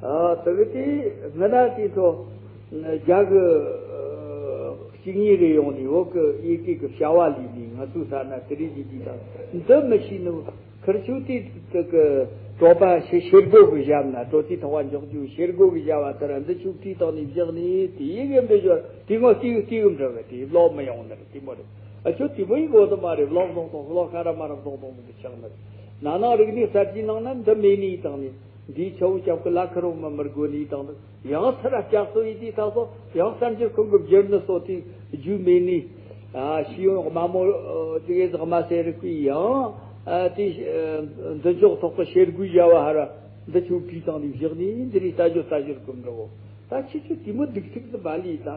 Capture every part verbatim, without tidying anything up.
ཨ་དེ་གི་དེ་སྔ་ན་དེ་ཚོ་རྒྱ་གི་ཨ་གཅིག་གཉིས་རེ་ཡོང་ནས་བོད་གི་ཡི་གེ་གི་བྱ་བ་ལས་ནས། ང་ཚོའི་ས་ན་དེ་རིགས་ཀྱི་དུས་དང་འདི་མི་ཤེས་ནི། ཁིར་ཆོས་དེ་དེ་གི་གྲོགས་པ་ཤེ་ཤེར་སྒོ་གི་ཞབས་ན། གྲོགས་དེ་ཐོག་བ་འཇོག་རྒྱུ་ཤེར་སྒོ་གི་ཞབས་བ་ལྟར་འདི་ཆོས་བྲིས་བཏང་ནས་བཞག་ནས། དེ་ཡི་གེ་འདི་ཞོར་དེ་ངོ་སྐྱིད་སྐྱིད་འདྲ་བས་དེ་ལོག་མི་ཡོང་ནི་རེད། དེ་མོ་རེད། ཨ་ཆོ་དེ་མོ་ཡི་གོ་དུ་མ་རེད། ལོག་བཟུང་བཏང་ལོག་ཁ་ར་མ་ར་བཟུང་བཏང་མི་འདི་ཆགས་ནི་རེད། ན་ནིང་རིག་གནས་གསར་བརྗེའི་ནང་ན་འདི་མེད་ནི་བཏང་ནས། འདིའི་ཆ་བོ་རྒྱབ་ཀྱི་ལ་ཁུར་བོ་མི་མི་དགོས་ནི་དང་། ཡང་སར་སྐྱབས་སུ་ཡི་དུས་ད་སོ་ཡང་གསར་འགྱུར་ཁོང་གི་བསྒྱུར་ནི་སོ་དེ་རྒྱུས་མེད་ནི། ཨ་ཤེས་ཡོན་དམའ་མོ་ཨ་དེ་གའི་ཟག་མ་ཟེར་རིགས་པའི་ཡང་ཨ་དེ་ཨ་འདི་འཇོག་ཐོག་གི་ཤེར་སྒོའི་ཞབས་བ་ཧ་ར་འདི་ཆོ་བྲིས་བཏང་ནས་བཞག་ནི། འདི་རིགས་ལྟ་ཞོར་ལྟ་ཞོར་གོམས་འགྲོ་བོ། ད་ཁྱེད་ཚོས་དེ་མོ་སྡུག་ཚིག་ཏུ་མ་ལུས་ད།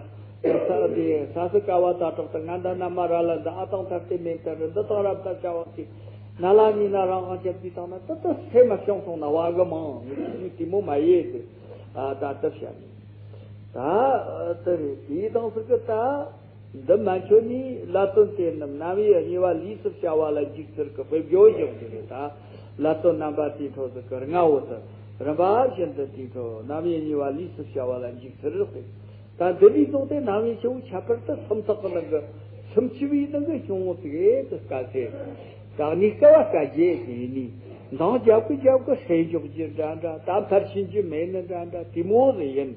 ས་དེ་ས་སུ་ཀ་བ་ད་དྲག་ཏུ་ང་འདའ་ན་མ་ར་ལ་འདི་ཨ་ཐང་ཐར་ཏེ་མེད་ཐར་འདི་དང་རབ་ད་བྱ་བ་ཅིག་ན་ལ་ཉི་ན་རང་དབང་ཅན་དེ་དང་ན་ད་ད་སེམས་མ་བྱང་སོང་ན་བ་གི་མང་ངེས་ཀྱི་དེ་མོ་མ་ཡེ་དེ། ཨ་ད་ལྟ་བྱ་ནི་ད་ཨ་དེ་རེད། དེའི་དང་སུ་གི་ད། འདི་མན་ཆོད་ནི་ལ་དོན་དེ་རྣམས་རྣམ་དབྱེ་གཉིས་པ་ལུས་སུ་བྱ་བ་ལ་འཇུག་ཚུལ་གྱི་དཔེ་བརྗོད་བཞག་རྒྱུ་རེད་ད། ལ་དོན་རྣམ་པ་དེའི་ཐོག་ཏུ་གི་ལྔ་བོ་དེ་རིམ་པ་བཞིན་དུ་དེའི་ཐོག་རྣམ་དབྱེ་གཉིས་པ་ལུས་སུ་བྱ་བ་ལ་འཇུག་ཚུལ་རེད། ད་འདི་ལས་བཟུང་སྟེ་རྣམ་དབྱེ་ཆེ་བོ་ཁྱད་པར་དུ་སུམ་རྟགས་ཀྱི་ནང་གི་སུམ་ཅུ་པའི་ནང་གི་བྱུང་བོ་ཟིག་ཨེ་དུ་དཀའ་ཚེ། ད་གནས་སྐབས་བ་དཀའ་རྒྱུ་དེ་ནི་འདང་རྒྱབ་ཀི་རྒྱབ་ཀི་སེམས་འཇོག་རྒྱུ་འདྲ་འདྲ། ད་མཐར་ཕྱིན་རྒྱུ་མེད་ནི་འདྲ་འདྲ་དེ་མོ་ཟིག་ཡིན།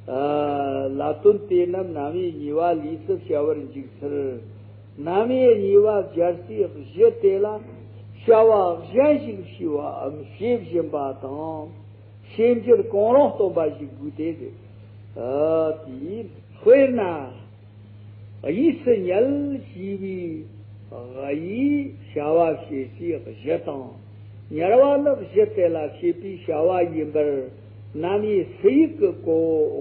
ལ་དོན་དེ་རྣམས་རྣམ་དབྱེ་གཉིས་པ་ལུས་སུ་བྱ་བར་འཇུག་ཚུལ། རྣམ་དབྱེ་གཉིས་པ་སྦྱར་སའི་གཞི་དེ་ལ་བྱ་བ་གཞན་ཞིག་བྱས་པའམ་བྱེད་བཞིན་པ་དང་། བྱེད་འགྱུར་གང་རུང་སྟོན་པ་ཞིག་དགོས་ཏེ། ཨ་དེས་དཔེར་ན། གཡས་སུ་ཉལ་ཞེས་པའི་གཡས་བྱ་བ་བྱེད་སའི་གཞི་དང་། ཉལ་བ་ནི་གཞི་དེ་ལ་བྱེད་པའི་བྱ་བ་ཡིན་པར་རྣམ་དབྱེ་སུ་ཡིག་གིས་གོ་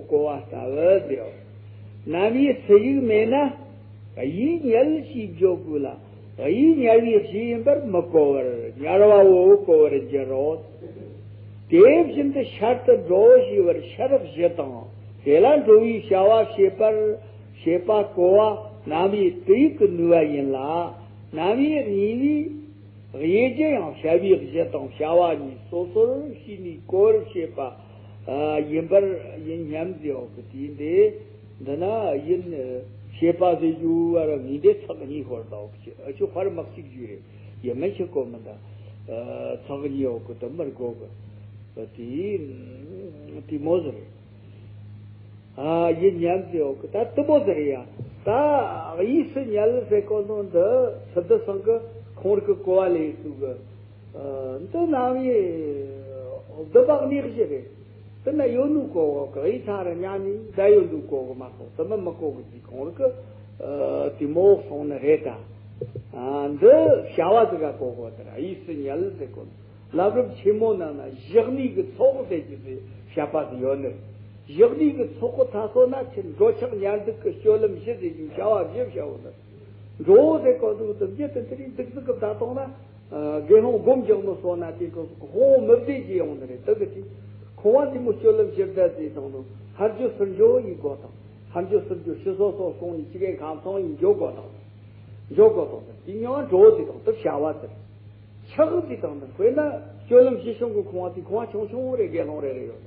གོ་བ་ལྟ་བུ་ཟེར། རྣམ་དབྱེ་སུ་ཡིག་མེད་ན་གཡས་ཉལ་ཞེས་བརྗོད་དགོས་ལ། གཡས་ཉལ་བའི་གཞི་ཡིན་པར་མི་གོ་བར་ཉལ་བའོ་གོ་བར་འགྱུར་རོ། དེ་བཞིན་དུ་ཤར་དུ་འགྲོ་ཞེས་པར་ཤར་གཞི་དང་དེ་ལ་འགྲོ་བའི་བྱ་བ་བྱེད་པར་བྱེད་པ་གོ་བ་རྣམ་དབྱེ་དུ་ཡིག་གི་ནུས་པ་ཡིན་ལ། རྣམ་དབྱེ་གཉིས་པའི་དབྱེ་རྒྱུ་ཡང་བྱ་བའི་གཞི་དང་བྱ་བ་གཉིས་སོ་སོར་ཕྱེ་ནས་གོ་བར་བྱེད་པ་ཡིན་པར་ཡིན་སྙམ་ཟེར་བ་གི་དུས་འདི། འདི་ན་ཡིན་བྱེད་པ་ཟེར་རྒྱུ་བར་ངེས་འདི་ཚགས་གཉིས་ཤོར་དང་ཨ་ཆོ་ཧར་མག་གཅིག་རྒྱུ་རེད། ཡིན་མིན་ཆི་གོ་མི་འདའ། ཚགས་གཉིས་འོག་གི་དུ་མར་གོ་གི། དེ་དེ་མོ་ཟེར། ཨ་ཡིན་སྙམ་ཟེར་འོག་གི་ད་དུ་མོ་ཟེར་ཡ། ད་གཡས་སུ་ཉལ་ཟེར་གོ་ནོ་འདི་སི་ཏུ་སང་གི་ཁོང་རིག་གི་གོ་བ་ལས་སུ་གི། འདི་རྣམ་དབྱེ་བསྡུ་བ་གནས་གཞི་རེད། དེ་ན་ཡོད་ནུ་གོ་གི་གཡས་ཚ་ར་ཉ་ནི་ད་ཡོད་འདུག་གོ་གི་མ་གཏོགས་དེ་མི་མི་གོ་གི་དེ་ཁོང་རིག་གི། དེ་མོ་སོང་ནི་རེད་ད། འདི་བྱ་བ་ཟིག་ག་གོ་གོ་དེ་ར་གཡས་སུ་ཉལ་ཟེར་གོ་ནི། བསླབ་རིམ་ཆེན་མོ་ནང་ན་བཞག་ནས་གི་ཚོགས་ཟེར་གི་ཟེར་བཤད་པ་ཟིག་ཡོད་ནི། བཞག་ནས་གི་ཚོགས་གི་ད་སོ་ན་ཁྱེད་འགྲོ་འཆག་ཉལ་འདུག་གི་སྤྱོད་ལམ་བཞི་ཟེར་གི་བྱ་བ་བཞི་བྱ་བ་ནི། འགྲོ་ཟེར་གོ་འདུག་དུ་བཞི་དུ་དེ་རིང་འདུག་ཟིག་གི་ད་གཏོང་ན། དགེ་སློང་སྒོམ་རྒྱག་མི་སོང་ན་དེ་ཁོ་ཁོ་མི་བདེ་ཅི་ཡོང་ནི་རེད། དེ་གི་དེ་ཁོ་བ་དེ་མོ་སྤྱོད་ལམ་ཕྱིར་བདག་དེ་དང་ནོ་ཧར་འཇོ་ཚུར་འཇོ་ཡིན་གོ་དང་། ཧར་འཇོ་ཚུར་འཇོ་ཕྱི་སོ་སོ་སོང་ནས་ཅི་གའི་ཁམས་སང་ཡིན་འཇོ་གོ་དང་། འཇོ་གོ་དང་དེ་མྱང་འགྲོ་དེ་དང་དུ་བྱ་བ་དེ་ཆག་དེ་དང་དེ་དཔེར་ན་སྤྱོད་ལམ་ཞི་ཤོང་གི་ཁོ་བ་དེ་ཁོ་བ་ཆུང་ཆུང་རེ་དགེ་སློང་རེ་རེ་ཡོད།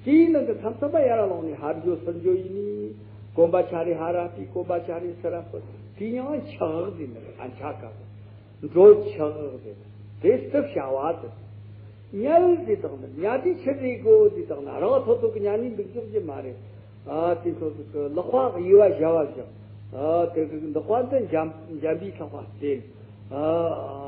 དེའི་ནང་གི་མཚམས་མཚམས་པ་ཡར་ལོང་ནས་ཧར་འཇོ་ཚུར་འཇོ་ཡིན་ནི། གོམ་པ་ཆ་རེ་ཧར་ར་ཕི་གོམ་པ་ཆ་རེ་ཚུར་ར་ཕི། དེ་མྱང་ཆག་དེ་ནི་ཨ་ཆག་ག་གོ། འགྲོ་ཆག་དེ་དེ་སྟབས་བྱ་བ་དེ། ཉལ་དེ་དང་ནི་ཉལ་དེ་ཕྱིར་རེ་དགོས་དེ་དང་ནི་རང་ཐོག་ཐོག་གི་ཉལ་ནི་འདུག་ཆོག་གི་མ་རེད། ཨ་དེ་ཁོ་ཚོ་གི་ལག་པ་གཡས་པ་བཞག་པ་བཞག་ཨ་དེ་གི་ལག་པ་འདི་འཇམ་འཇམ་པའི་ལག་པ་བསྟན། ཨ་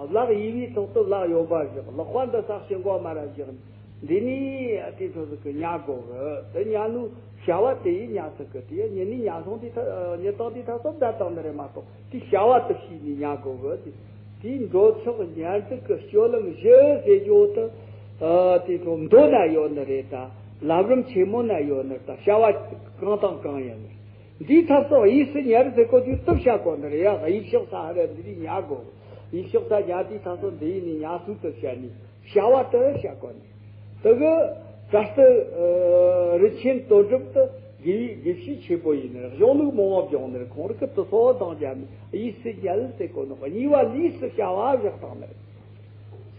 ལག་གཡས་པའི་ཐོག་ཏུ་ལག་གཡོན་པ་བཞག་ལག་པ་འདི་ས་ཞིང་གོ་མ་ར་བཞག་འདི་ནི་ཨ་དེ་ཁོ་ཚོ་གི་ཉལ་དགོས་གི། དེ་ཉལ་ནུ་བྱ་བ་དེ་ཡིས་ཉལ་ཐུབ་གི། དེ་ཉལ་ནི་ཉལ་སོང་དེ་ཐ་ཉལ་སྟངས་དེ་ཐ་སོབ་ད་བཏང་ནི་རེད་མ་གཏོགས། དེ་བྱ་བ་དེ་བྱས་ནས་ཉལ་དགོས་གི། དེ་དེའི་འགྲོ་ཆོག་ཉལ་འདུག་གི་སྤྱོད་ལམ་བཞི་ཟེར་རྒྱུ་དེ། ཨ་དེ་ཚོ་མདོ་ན་ཡོད་ནི་རེད་ད། བསླབ་རིམ་ཆེན་མོ་ན་ཡོད་ནི་ད། བྱ་བ་གང་དང་གང་ཡིན་ནི། འདིའི་ཐབས་སོགས་གཡས་སུ་ཉལ་ཟེར་གོ་དུས་སྟབས་བྱ་གོ་ནི་རེད་ཡ། གཡས་ཕྱོགས་ས་ཧ་ར་འདི་རིགས་ཉལ་དགོས། གཡས་ཕྱོགས་ས་ཉལ་དུས་ཐབས་སོགས་འདི་ཡིན་ནི་ཉལ་ཚུལ་དུ་བྱ་ནི། བྱ་བ་དེ་བྱ་དགོས་ནི། དེ་གི་གར་སྟེ་ཨ་རིན་ཆེན་དོན་གྲུབ་དེ་དགེ་བའི་དགེ་བཤེས་ཆེན་པོ་ཡིན་ནི། གཞུང་ལུགས་མང་བོ་སྦྱོང་ནི། ཁོང་རིག་གི་དུ་སོ་དང་རྒྱ་མི་གཡས་སུ་ཉལ་ཟེར་གོ་ནོ་གཉིས་པ་ལུས་སུ་བྱ་བ་བཞག་བཏང་ནི།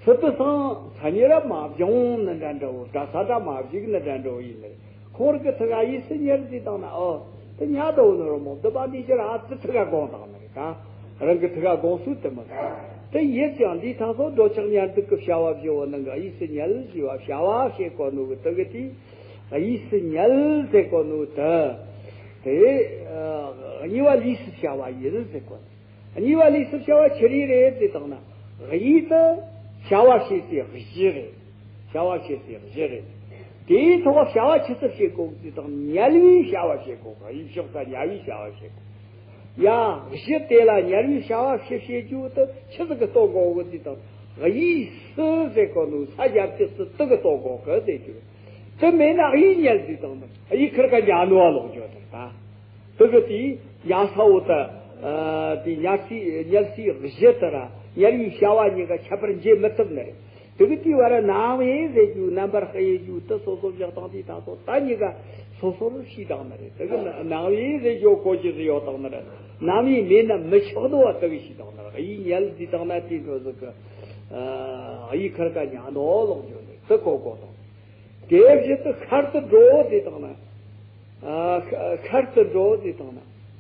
སི་ཏུ་སང་ཚ་ཉེ་ར་མ་བྱུང་ནི་འདྲ་འདྲ་བོ། དགྲ་ས་འདྲ་མ་བཞུགས་ནི་འདྲ་འདྲ་བོ་ཡིན་ནི། ཁོང་རང་གི་ཐུགས་ཀ་དབྱིས་སུ་ཉལ་ཟེར་བཏང་ན། ཨོ། དེ་ཉལ་དོ་ནི་རོ་མོ། འདི་པ་འདི་ཕྱིར་ཨ་ཙི་ཐུགས་ཀ་དགོངས་བཏང་ནི་རེད་ད། རང་གི་ཐུགས་ཀ་དགོངས་སྲོལ་དེ་མོ་རེད། དེ་ཡིན་ཀྱང་འདིའི་ཐག་སོ་འགྲོ་འཆག་ཉལ་འདུག་གི་བྱ་བ་བཞི་བོ་ནང་གི་དབྱིས་སུ་ཉལ་ཞེས་པ་བྱ་བ་བྱེད་གོ་ནོ་གི་དེ་གི་དེ། དབྱིས་སུ་ཉལ་ཟེར་གོ་ནོ་དེ། དེ་གཉིས་པ་ལུས་སུ་བྱ་བ་ཡིན་ཟེར་གོ་ནོ། གཉིས་པ་ལུས་སུ་བྱ་བ་ཆི་རེ་རེད་ཟེར་བཏང་ན། དབྱིས་དེ་བྱ་བ་བྱེད་སའི་གཞི་རེད། བྱ་བ་བྱེད་སའི་གཞི་རེད། དེའི་ཐོག་བྱ་བ་ཆི་ཟིག་བྱེད་དགོས་ཟེར་བཏང་ན། ཉལ་བའི་བྱ་བ་བྱེད་དགོས། དབྱིས་ཕྱོགས་ས་ཉལ་བའི་བྱ་བ་བྱེད་དགོས། ཡ། གཞི་དེ་ལ་ཉལ་བའི་བྱ་བ་བྱེད་བྱེད་རྒྱུ་དེ་ཆི་ཟིག་གི་ལྟོ་གོ་གི་ཟེར་བཏང་ན། དབྱིས་སུ་ཟེར་གོ་ནོ་ས་རྒྱབ་ཀྱི་སུ་དེ་གི་ལྟོ་གོ་གི་ཟེར་རྒྱུ། དེ་མེད་ན་དབྱིས་ཉལ་ཟེར་བཏང་ན་དབྱིས་ཁུར་ཀ་ཉལ་ནོ་བ་ལོག་རྒྱུ་དེ་རེད་ད། དེ་གི་དེའི་ཉལ་ས་བོ་དེ། ཨ། དེ་ཉལ་སའི་ཉལ་སའི་གཞི་དེ་ར་ཉལ་བའི་བྱ་བ་གཉིས་ཀ་ཁྱད་པར་འབྱེད་མི་ཐུབ་ནི་རེད། དེ་གི་དེའི་བར་རྣམ་དབྱེ་ཟེར་རྒྱུ། རྣམ་པར་དབྱེ་རྒྱུ་དེ་སོ་སོ་བཞག་བཏང་དུས་ད་སོ་ད་གཉིས་ཀ་སོ་སོར་ཤེས་བཏང་ནི་རེད། དེ་གི་རྣམ་དབྱེ་ཟེར་རྒྱུ་གོ་རྒྱུ་ཟིག་ཡོད་བཏང་ནི་རེད། རྣམ་དབྱེ་མེད་ན་མི་ཆོག་ནོ་བ་དེ་གི་ཤེས་བཏང་ནི་རེད། དབྱིས་ཉལ་ཟེར་བཏང་ན་དེ་འདྲ་ཟིག་གི། ཨ། དབྱིས་ཁུར་ཀ་ཉལ་ནོ་ལོག་རྒྱུ་ནི་དེ་གོ་དགོས་དང་། དེ་བཞིན་དུ་ཤར་དུ་འགྲོ་ཟེར་བཏང་ན། ཨ། ཤ- ཤར་དུ་འགྲོ་ཟེར་བཏང་ན།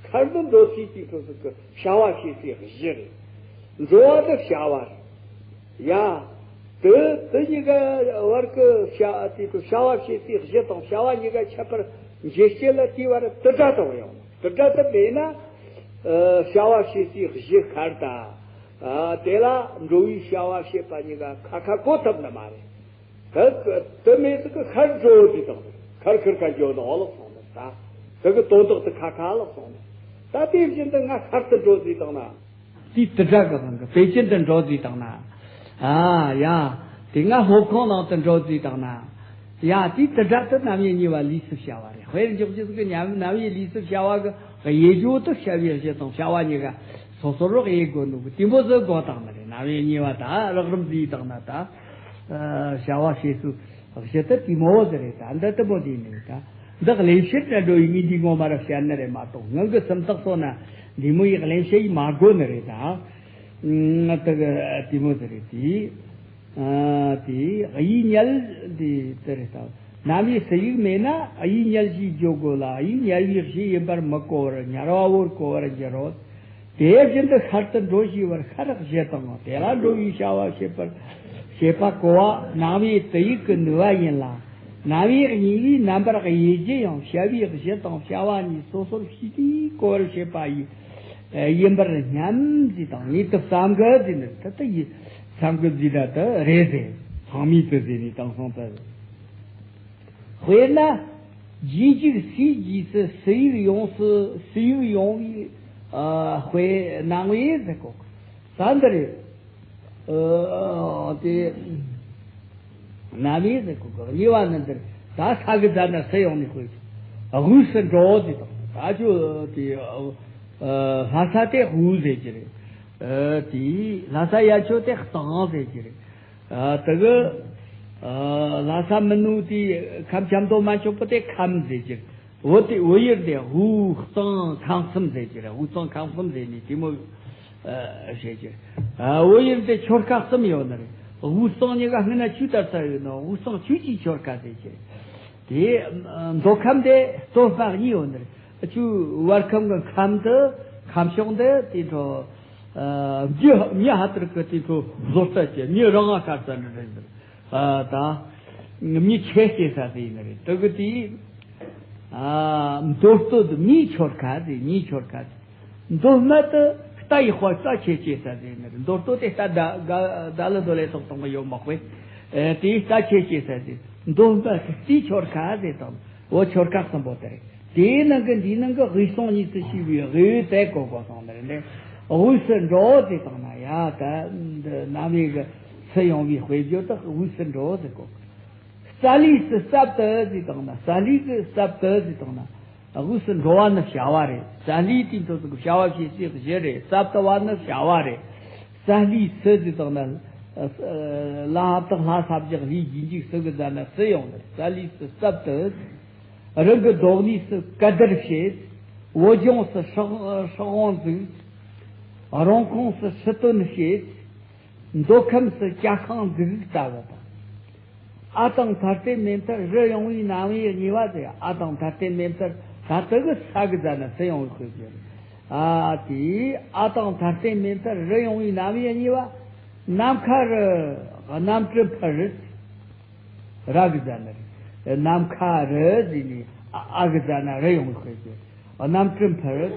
ཤར་དུ་འགྲོ་སའི་དུས་སུ་གི་བྱ་བ་བྱེད་སའི་གཞི་རེད། འགྲོ་བ་དེ་བྱ་བ་རེད། ཡ། དེ་དེ་གཉིས་ཀ་བར་གི་བྱ- དེ་གི་བྱ་བ་བྱེད་སའི་གཞི་དང་བྱ་བ་གཉིས་ཀ་ཁྱད་པར་འབྱེད་བྱེད་ལ་དེའི་བར་དུ་སྒྲ་དང་ཡང་དུ་སྒྲ་དེ་མེད་ན། ཨ། བྱ་བ་བྱེད་སའི་གཞི་ཤར་དང་། ཨ། དེ་ལ་འགྲོ་བའི་བྱ་བ་བྱེད་པ་གཉིས་ཀ་ཁ་ཁ་གོ་ཐུབ་ནི་མ་རེད། དེ་དེ་མེད་ཟིག་གི་ཤར་འགྲོ་ཟེར་བཏང་ན། ཤར་ཁུར་ཀ་འགྱོ་ནོ་ལོག་སོང་ནི་ད། དེ་གི་དོན་དག་དེ་ཁ་ཁ་ལོག་སོང་ནི། ད་དེ་བཞིན་དུ་ང་ཤར་དུ་འགྲོ་ཟེར་བཏང་ན། དེའི་དུ་སྒྲ་གི་དབང་གིས་པེ་ཅིན་དུ་འགྲོ་ཟེར་བཏང་ན། ཨ་ཡ། དེ་ང་སློབ་ཁང་ནང་དུ་འགྲོ་ཟེར་བཏང་ན། ཡ། དེའི་དུ་སྒྲ་དེ་རྣམ་དབྱེ་གཉིས་པ་ལུས་སུ་བྱ་བ་རེད། དཔེར་འཇོག་རྒྱུ་ཟིག་གི་ཉམས་རྣམ་དབྱེ་ལུས་སུ་བྱ་བ་གི་དབྱེ་སྦྱོར་དེ་བྱ་བའི་གཞི་དང་བྱ་བ་གཉིས་ཀ་སོ་སོར་དབྱེ་དགོས་ནོ་གི་དེ་མོ་ཟིག་གོ་བཏང་ནི་རེད། རྣམ་དབྱེ་གཉིས་པ་ད་རགས་རིམ་ཟིག་བཏང་ན་ད། ཨ། བྱ་བ་བྱེད་སའི་གཞི་དེ་དེ་མོ་ཟིག་རེད། ད་འདི་དེ་མོ་ཟིག་ནི་རེད་ད། འདི་གླེང་བྱེད་དུ་འགྲོ་ཡི་ངས་འདི་ངོ་མ་ར་བཤད་ནི་རེད་མ་གཏོགས། སྔོན་གི་སུམ་རྟགས་སོགས་ན་འདི་མོ་ཡི་གླེང་བྱེད་ཡི་མ་དགོས་ནི་རེད་ད། ཨ། དེ་གི་དེ་མོ་ཟིག་རེད་དེ། ཨ། དེ་དབྱིས་ཉལ་དེ་དེ་རེད་ད། རྣམ་དབྱེ་སུ་ཡིག་མེད་ན་དབྱིས་ཉལ་ཞེས་བརྗོད་དགོས་ལ། དབྱིས་ཉལ་བའི་གཞི་ཡིན་པར་མི་གོ་བར་ཉལ་བ་བོར་གོ་བར་འགྱུར་རོ། དེ་བཞིན་དུ་ཤར་དུ་འགྲོ་ཞེས་པར་ཤར་གཞི་དང་དེ་ལ་འགྲོ་བའི་བྱ་བ་བྱེད་པར་བྱེད་པ་གོ་བ་རྣམ་དབྱེ་དུ་ཡིག་གི་ནུས་པ་ཡིན་ལ། རྣམ་དབྱེ་གཉིས་པའི་རྣམ་པར་དབྱེ་རྒྱུ་ཡང་བྱ་བའི་གཞི་དང་བྱ་བ་གཉིས་སོ་སོར་ཤེས་དུས་གོ་བར་བྱེད་པ་ཡིན། ཨ། ཡིན་པར་སྙམ་ཟེར་དང་ངེས་དུ་བསམ་གི་ཟེར་ནི་དེ་དེ་ཡིན། བསམ་གི་ཟེར་ད་དེ་རེད་ཟེར། ཚང་མས་དེ་ཟེར་ནས་དེང་སང་དེ། དཔེར་ན། རྗེས་འཇུག་སུའི་རྗེས་སུ་སུ་ཡིག་ཡོངས་སུ་སུ་ཡིག་ཡོང་བའི། ཨ། དཔེ་རྣམ་དབྱེ་ཟེར་གོ། ད་འདི་རེད། ཨ། དེ་རྣམ་དབྱེ་ཟེར་གོ་གི་གཉིས་པ་ནི་འདིར་ད་ས་གི་ཛ་ན་སུ་ཡོང་ནས་དཔེ་དབུས་སུ་འགྲོ་ཟེར་དང་། ད་ཅོ་དེ། ཨ། ལྷ་ས་དེ་དབུས་ཟེར་གྱི་རེད། ཨ། དེ་ལྷ་ས་ཡ་ཆོ་དེ་སྟེང་ཟེར་གྱི་རེད། ཨ། དེ་གི། ཨ། ལྷ་ས་མིན་ནོ་དེ་ཁམས་ཆབ་མདོ་དམན་ཆོག་པོ་དེ་ཁམས་ཟེར་གྱི་རེད། བོད་དེ་བོད་ཡུལ་དེ་དབུས་གཙང་ཁམས་གསུམ་ཟེར་གྱི་རེད། དབུས་གཙང་ཁམས་གསུམ་ཟེར་ནས་དེ་མོ། ཨ། བཤད་ཀྱི། ཨ། བོད་ཡུལ་དེ་ཆོལ་ཁ་གསུམ་ཡོད་ནི་རེད། དབུས་གཙང་གཉིས་ཀ་སྔོན་ན་ཆོས་དར་ས་ཡོད་ནོ། དབུས་གཙང་ཆོས་ཀྱི་ཆོལ་ཁ་ཟེར་གྱི་རེད། དེ། ཨ། མདོ་ཁམས་དེ་སྟོད་སྨད་གཉིས་ཡོད་ནི་རེད། ཆོས་བར་ཁམས་ཀྱི་ཁམས་དེ་ཁམས་ཕྱོགས་དེ་དེ་འཕྲོ། ཨ། མྱི་མྱི་ཧ་ཏར་གི་དེ་འཕྲོ་བཟོ་ལྟ་བྱེད། མྱི་རང་ང་ཁ་ས་འདྲ་འདྲ་ཡིན་ནི་རེད། ཨ། ད་མྱི་ཆེ་སྐྱེ་ས་དེ་ཡིན་ནི་རེད། དེ་གི་དེ། ཨ། མདོ་སྟོད་མིའི་ཆོལ་ཁ་ཟེར། མིའི་ཆོལ་ཁ་ཟེར། མདོ་སྨད་དུ་རྟ་ཡི་དཔའ་རྩ་ཆེ་སྐྱེ་ས་ཟེར་ནི་རེད། མདོ་སྟོད་དེ་རྟ་ད་ག་ད་ལ་དོ་ལེ་ཐོག་ཐོག་གི་ཡོད་མ་དཔེ། ཨེ། དེའི་རྟ་ཆེ་སྐྱེ་ས་ཟེར། མདོ་སྨད་དུ་རྟའི་ཆོལ་ཁ་ཟེར་དང་། འོ་ཆོལ་ཁ་གསུམ་པོ་དེ་རེད། དེའི་ནང་གི་འདིའི་ནང་གི་དབུས་གཙང་གཉིས་སུ་ཕྱེ་བའི་དབུས་དེ་གོ་དགོས་སོང་ནི་རེད། འདི་དབུས་སུ་འགྲོ་ཟེར་དང་ན་ཡ། ད་འདི་རྣམ་དབྱེ་གི་སུ་ཡོང་བའི་དཔེ་བརྗོད་དེ་དབུས་སུ་འགྲོ་ཟེར་གོ། རྩ་ལུས་སུ་རྩབ་ཏུ་ཟེར་དང་ན། རྩ་ལུས་སུ་རྩབ་ཏུ་ཟེར་དང་ན། དབུས་སུ་འགྲོ་བ་ནི་བྱ་བ་རེད། རྩ་ལུས་དེ་འཕྲོ་ཟིག་གི་བྱ་བ་བྱེད་སའི་གཞི་རེད། རྩབ་ཏུ་བ་ནི་བྱ་བ་རེད། རྩ་ལུས་སུ་ཟེར་དང་ན། ལ་ཧ་བཏགས་ལྷ་ས་བཞག་ལུས་རྗེས་འཇུག་སུ་གི་ཛ་ན་སུ་ཡོང་རེད། རྩ་ལུས་སུ་རྩབ་ཏུ། རང་གི་རྡོག་ནུས་སུ་གད་བདར་བྱེད། བོད་ལྗོངས་སུ་སྲིད་དབང་འཛུགས། རོང་ཁོངས་སུ་སྲིད་དོན་བྱེད། མདོ་ཁམས་སུ་གྱ་ཁང་འདུག་ལྟ་བུ་དང་། ཨ་དང་མཐའ་རྟེན་མེད་མཐར་རི་ཡོང་བའི་རྣམ་དབྱེ་གཉིས་པ་དེ། ཨ་དང་མཐའ་རྟེན་མེད་མཐར་ད་དེ་གི་ས་གི་ཟ་ན་སུ་ཡོང་བའི་དཔེ་བརྗོད་རེད། ཨ་དེ་ཨ་དང་མཐའ་རྟེན་མེད་མཐར་རི་ཡོང་བའི་རྣམ་དབྱེ་གཉིས་པ། ནམ་མཁའ་རི། གནམ་གྲུ་འཕུར། ར་གི་ཟ་ན་རི། ནམ་མཁའ་རི་ཟེར་ནས་ཨ་ཨ་གི་ཟ་ན་རི་ཡོང་བའི་དཔེ་བརྗོད། གནམ་གྲུ་འཕུར།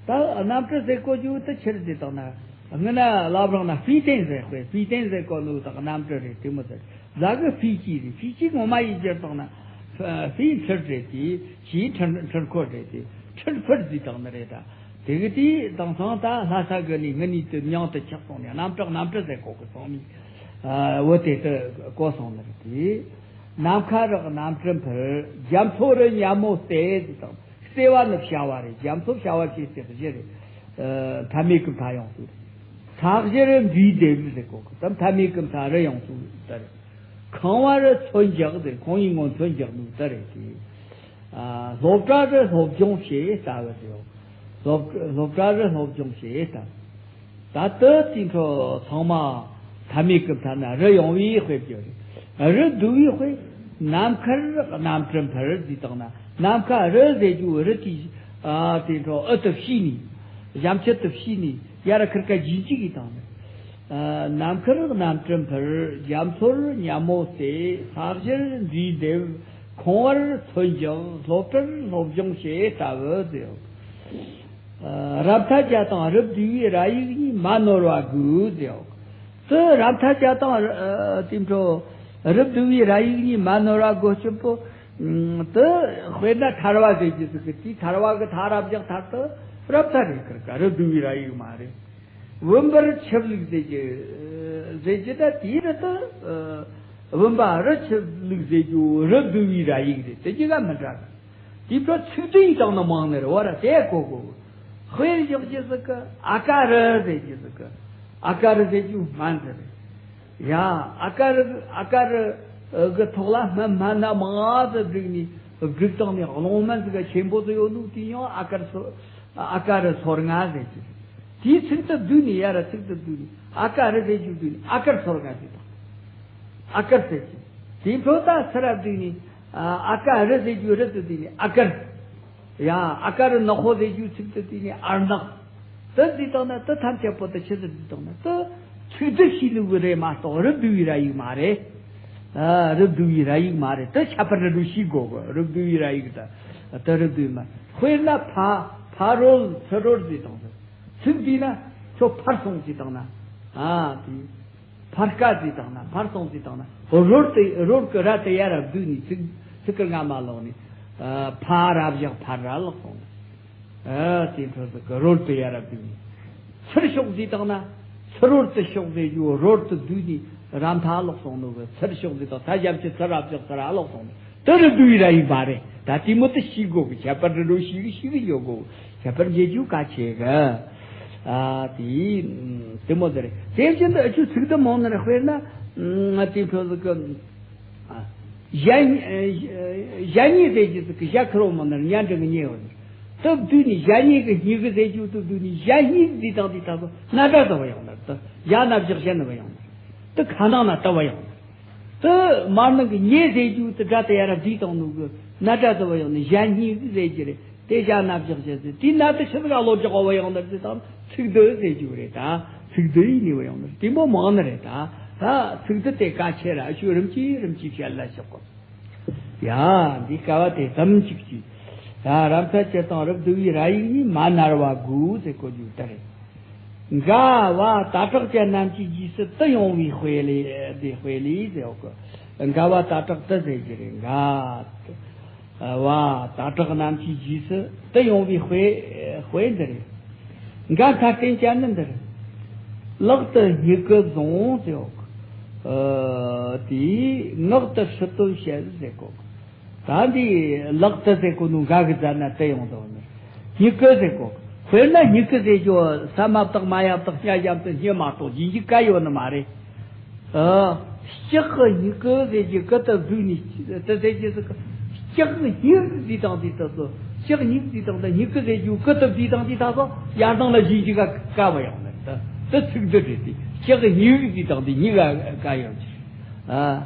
ད་གནམ་གྲུ་ཟེར་གོ་རྒྱུ་དེ་ཆི་རེད་ཟེར་བཏང་ན། སྔོན་ན་བླ་བྲང་ན་ཧྥི་ཏན་ཟེར་དཔེ། ཧྥི་ཏན་ཟེར་གོ་ནོ་དག་གནམ་གྲུ་རེད། དེ་མོ་ཟེར། ཟ་གི་ཧྥི་ཅི་རེད། ཧྥི་ཅི་ངོ་མ་ཡིན་རྒྱུ་བཏང་ན། ཧྥི་འཕྲུལ་རེད་དེ། ཅི་འཕྲུལ་འཕྲུལ་འཁོར་རེད་དེ། འཕྲུལ་འཕུར་ཟེར་བཏང་ནི་རེད་ད། དེ་གི་དེ་དེང་སང་ད་ལྷ་ས་གི་ནི་ངི་ནི་དེ་མྱང་དུ་ཆགས་སོང་ནས། གནམ་གྲུ་གནམ་གྲུ་ཟེར་གོ་གི་སོང་ནི། བོད་དེ་དུ་གོ་སོང་ནི་རེད་དེ། ནམ་མཁའ་རི་གནམ་གྲུ་འཕུར། རྒྱ་མཚོ་རི་མཉམ་མོ་བསྲེ་ཟེར་དང་། བསྲེ་བ་ནི་བྱ་བ་རེད། རྒྱ་མཚོ་བྱ་བ་བྱེད་ཟེར་གི་རེད། མཐའ་མེད་ཀྱི་མཐའ་ཡོང་སྲིད། ས་གཞི་རི་འདྲེས་འདེབས་ཟེར་གོ་གི། ད་མཐའ་མེད་ཀྱི་མཐའ་རི་ཡོང་སྲིད་ད་རེད། ཁང་བ་རི་མཚོན་འཇག་ཟེར། ཁང་བའི་ངོ་མཚོན་འཇག་ནུས་ད་རེད་དེ། སློབ་གྲྭ་རི་སློབ་སྦྱོང་བྱེད་ལྟ་བུ་ཟེར། སློབ་སློབ་གྲྭ་རི་སློབ་སྦྱོང་བྱེད་ལྟ་བུ། ད་ལྟ་དེ་འཕྲོ་ཚང་མ་མཐའ་མེད་ཀྱི་མཐའ་ན་རི་ཡོང་བའི་དཔེ་བརྗོད་རེད། རི་བསྡུ་བའི་དཔེ། ནམ་མཁར་གནམ་གྲུ་འཕུར་ཟེར་བཏང་ན། ནམ་མཁའ་རི་ཟེར་རྒྱུ་རི་དེ་ཨ་དེ་འཕྲོ་ཨུ་དུ་བྱས་ནས། ཞབས་མཆུ་དུ་བྱས་ནས་ཡར་ཁིར་ཀ་རྗེས་འཇུག་གིས་བཏང་ནས། ནམ་མཁར་གནམ་གྲུ་འཕུར། རྒྱ་མཚོར་མཉམ་མོ་བསྲེ། ས་གཞིར་འདྲེས་འདེབས། ཁང་བར་མཚོན་འཇག་སློབ་གྲྭར་སློབ་སྦྱོང་བྱེད་ལྟ་བུ་ཟེར། རབ་མཐའ་བརྒྱད་དང་རི་བསྡུ་བའི་ར་ཡིག་གཉིས་མ་ནོར་བ་དགོས་ཟེར། དེ་རབ་མཐའ་བརྒྱད་དང་དེ་འཕྲོ་རི་བསྡུ་བའི་ར་ཡིག་གཉིས་མ་ནོར་བ་དགོས་ཆེད་པོ། དེ་དཔེར་ན་ཐར་བ་ཟེར་གྱི་ཟིག་གི་དེའི་ཐར་བ་གི་ཐ་ར་བཞག་ཐར་དུ་རབ་མཐའ་རེད། ཁིར་ཀ་རི་བསྡུ་བའི་ར་ཡིག་མ་རེད། བུམ་པར་ཆུ་བླུགས་ཟེར་གྱི་ཟེར་གྱི་ད་དེའི་རི་དུ་བུམ་པ་རི་ཆུ་བླུགས་ཟེར་རྒྱུ་རི་བསྡུ་བའི་ར་ཡིག་རེད། དེ་གཅིག་ག་མི་འདྲ་གི། དེའི་འཕྲོ་ཚིག་དོན་ཡིན་དང་ནི་མང་ནི་རེད་བ་ར། དེ་གོ་གོ། དཔེར་བཞག་རྒྱུ་ཟིག་གི་ཨ་ཀ་རི་ཟེར་རྒྱུ་ཟིག་གི། ཨ་ཀ་རི་ཟེར་རྒྱུ་སྨན་ཟིག་རེད། ཡ། ཨ་ཀ་རི་ཨ་ཀ་རི་གི་ཐོག་ལ་སྨན་སྨན་སྣ་མང་ཟིག་བསྒྲིགས་ནས་བསྒྲིགས་བཏང་ནས་གློང་སྨན་ཟིག་ག་ཆེན་པོ་ཟིག་ཡོད་ནོ་དེ་ཡང་ཨ་ཀ་རི་སོ་ཨ་ཀ་རི་སོ་ལྔ་ཟེར་རྒྱུ། དེའི་ཚིག་དེ་བསྡུས་ནས་ཡ་ར་ཚིག་དེ་བསྡུས་ནས་ཨ་ཀ་རི་ཟེར་རྒྱུ་བསྡུས་ནས་ཨ་ཀར་སོ་ལྔ་ཟེར་དང་། ཨ་ཀར་ཟེར་རྒྱུ། དེའི་འཕྲོ་ད་སི་ར་བསྡུས་ནས་ཨ་ཀ་རི་ཟེར་རྒྱུ་རི་དེ་བསྡུས་ནས་ཨ་ཀར། ཡ། ཨ་ཀ་རི་ནག་པོ་ཟེར་རྒྱུ་ཚིག་དེ་བསྡུས་ནས་ཨར་ནག། དེ་བསྡུས་བཏང་ན་དེ་ཐམས་ཅད་པོ་དེ་ཆི་ཟིག་བསྡུས་བཏང་ན་དེ་ཚིག་བསྡུ་བྱས་ནི་གི་རེད་མ་གཏོགས་རི་བསྡུ་བའི་ར་ཡིག་མ་རེད། ཨ། རི་བསྡུ་བའི་ར་ཡིག་མ་རེད། དེ་ཁྱད་པར་རི་རུ་ཤེས་དགོས་གི། རི་བསྡུ་བའི་ར་ཡིག་ད་དེ་རི་བསྡུ་མ། དཔེར་ན་ཕ་ཕ་རོལ་ཚུ་རོལ་ཟེར་བཏང་ཟིག། ཚིག་བསྡུས་ན་ཁྱོད་ཕར་སོང་ཟེར་བཏང་ན། ཨ་དེ། ཕར་ཀ་ཟེར་བཏང་ན། ཕར་སོང་ཟེར་བཏང་ན། རོལ་དེ་རོལ་གི་ར་དེ་ཡ་ར་བསྡུས་ནས་ཚིག་ཚིག་གི་རྔ་མ་ལོག་ནས། ཨ། ཕ་ར་བཞག་ཕར་ར་ལོག་སོང་ནས། ཨ། དེ་འཕྲོ་ཟིག་གི་རོལ་དེ་ཡ་ར་བསྡུས་ནས། ཚུར་ཤོག་ཟེར་བཏང་ན། ཚུར་རོལ་དུ་ཤོག་ཟེར་རྒྱུ་རོལ་དུ་བསྡུས་ནས་ར་མཐའ་ལོག་སོང་ནོ་གི། ཚུར་ཤོག་ཟེར་བཏང་ད་ཞབས་ཀྱི་ཚུར་ར་བཞག་ཚུར་ར་ལོག་སོང་ནས། དེ་རི་བསྡུ་བའི་ར་ཡིག་མ་རེད། ད་དེ་མོ་དེ་ཤེས་དགོས་གི། ཁྱད་པར་རི་རུ་ཤེས་གི་ཤེས་གི་ཡོད་དགོས། ཁྱད་པར་འབྱེད་རྒྱུ་གལ་ཆེ་གི། ཨ། དེ་དེ་མོ་ཟེར། དེ་བཞིན་དུ་ཨ་ཆུ་ཚིག་དེ་མང་ནི་རེད། དཔེར་ན་ཨ་དེ་འཕྲོ་ཟིག་གི། ཨ། ཞ་ཞ་སྙེ་ཟེར་གྱི་ཟིག་གི། ཞ་ཁེར་བོ་མང་ནི་རེད། སྙན་འདྲ་གི་སྙེ་བ་ནི། དེ་བསྡུས་ནས་ཞ་སྙེ་གི་སྙེ་གི་ཟེར་རྒྱུ་དེ་བསྡུས་ནས་ཞ་སྙེ་གི་ཟེར་བཏང་དེ་ད་གོ་ན་སྒྲ་དེ་བ་ཡོང་ནི་རེད། དེ་ཞ་ན་བཞག་ཞ་ནི་བ་ཡོང་ནི་རེད། དེ་ཁ་ནང་ན་དེ་བ་ཡོང་ནི་རེད། དེ་མར་ནང་གི་ཉེ་ཟེར་རྒྱུ་དེ་སྒྲ་དེ་ཡ་ར་བསྡུས་བཏང་ནོ་གི་ན་སྒྲ་དེ་བ་ཡོང་ནི། ཞ་སྙེ་གི་ཟེར་གྱི་རེད། དེ་ཞ་ན་བཞག་ཞ་ཟེར། དེ་ན་དེ་ཆི་ཟིག་ག་ལོ་རྒྱག་བ་ཡོང་ནི་རེད་ཟེར་དང་། ཚིག་བསྡུ་ཟེར་རྒྱུ་རེད་ད། ཚིག་བསྡུ་ཡིན་ནི་བ་ཡོང་ནི་རེད། དེ་མོ་མང་ནི་རེད་ད། ད་ཚིག་བསྡུ་དེ་གལ་ཆེ་ར། ཨ་ཆུ་རིམ་གྱིས་རིམ་གྱིས་བཤད་ལ་ཤོག་གོ། ཡ། འདི་ཀ་བ་དེ་ཙམ་ཅིག་གྱིས། ཡ། རབ་མཐའ་བརྒྱད་དང་རི་བསྡུ་བའི་ར་ཡིག་གཉིས་མ་ནོར་བ་དགོས་ཟེར་གོ་རྒྱུ་ལྟར། འགལ་བ་དྭ་ཕྲུག་ཅན་རྣམས་ཀྱི་རྗེས་སུ་དུ་ཡོང་བའི་དཔེ་ལས། དེ་དཔེ་ལས་ཟེར་གོ། འགལ་བ་དྭ་ཕྲུག་དུ་ཟེར་གྱི་རེད། འགལ་བ་དྭ་ཕྲུག་རྣམས་ཀྱི་རྗེས་སུ་དུ་ཡོང་བའི་དཔེ། དཔེ་འདི་རེད། འགལ་མཐའ་རྟེན་ཅན་ནི་འདིར། ལག་ཏུ་སྨྱུ་གུ་བཟུང་ཟེར་གོ། ཨ། དེའི་ངག་ཏུ་ཧྲི་སྟོན་བྱེད་ཟེར་གོ། ད་འདི་ལག་ཏུ་ཟེར་གོ་ནོ་འགལ་གི་ཟ་ན་དུ་ཡོང་དོ་ནི། སྨྱུ་གུ་ཟེར་གོ། དཔེར་ན་སྨྱུ་གུ་ཟེར་རྒྱུ་ས་མ་བཏགས་མ་ཡ་བཏགས་སྙ་ཞབས་ཀྱུ་སྨྱུ་མ་གཏོགས་རྗེས་འཇུག་ག་ཡོད་ནི་མ་རེད། ཨ། ལྕགས་ཀྱི་སྨྱུ་གུ་ཟེར་རྒྱུ་གུ་དེ་བསྡུས་ནས་དེ་ཟེར་རྒྱུ་ཟེར་གི། ལྕགས་སྨྱུ་གུ་ཟེར་བཏང་དེ་ད་སོ། ལྕགས་སྨྱུ་གུ་ཟེར་བཏང་ད་སྨྱུ་གུ་ཟེར་རྒྱུ་གུ་དེ་བསྡུས་བཏང་དེ་ད་སོ། ཡར་ལྟག་ལ་རྗེས་འཇུག་ག་ག་བ་ཡོང་ནི་ད། དེ་ཚིག་སྡུད་རེད་དེ། ལྕགས་སྨྱུག་ཟེར་དང་དེ་སྨྱུག་ག་ཡོད་ཀྱི། ཨ།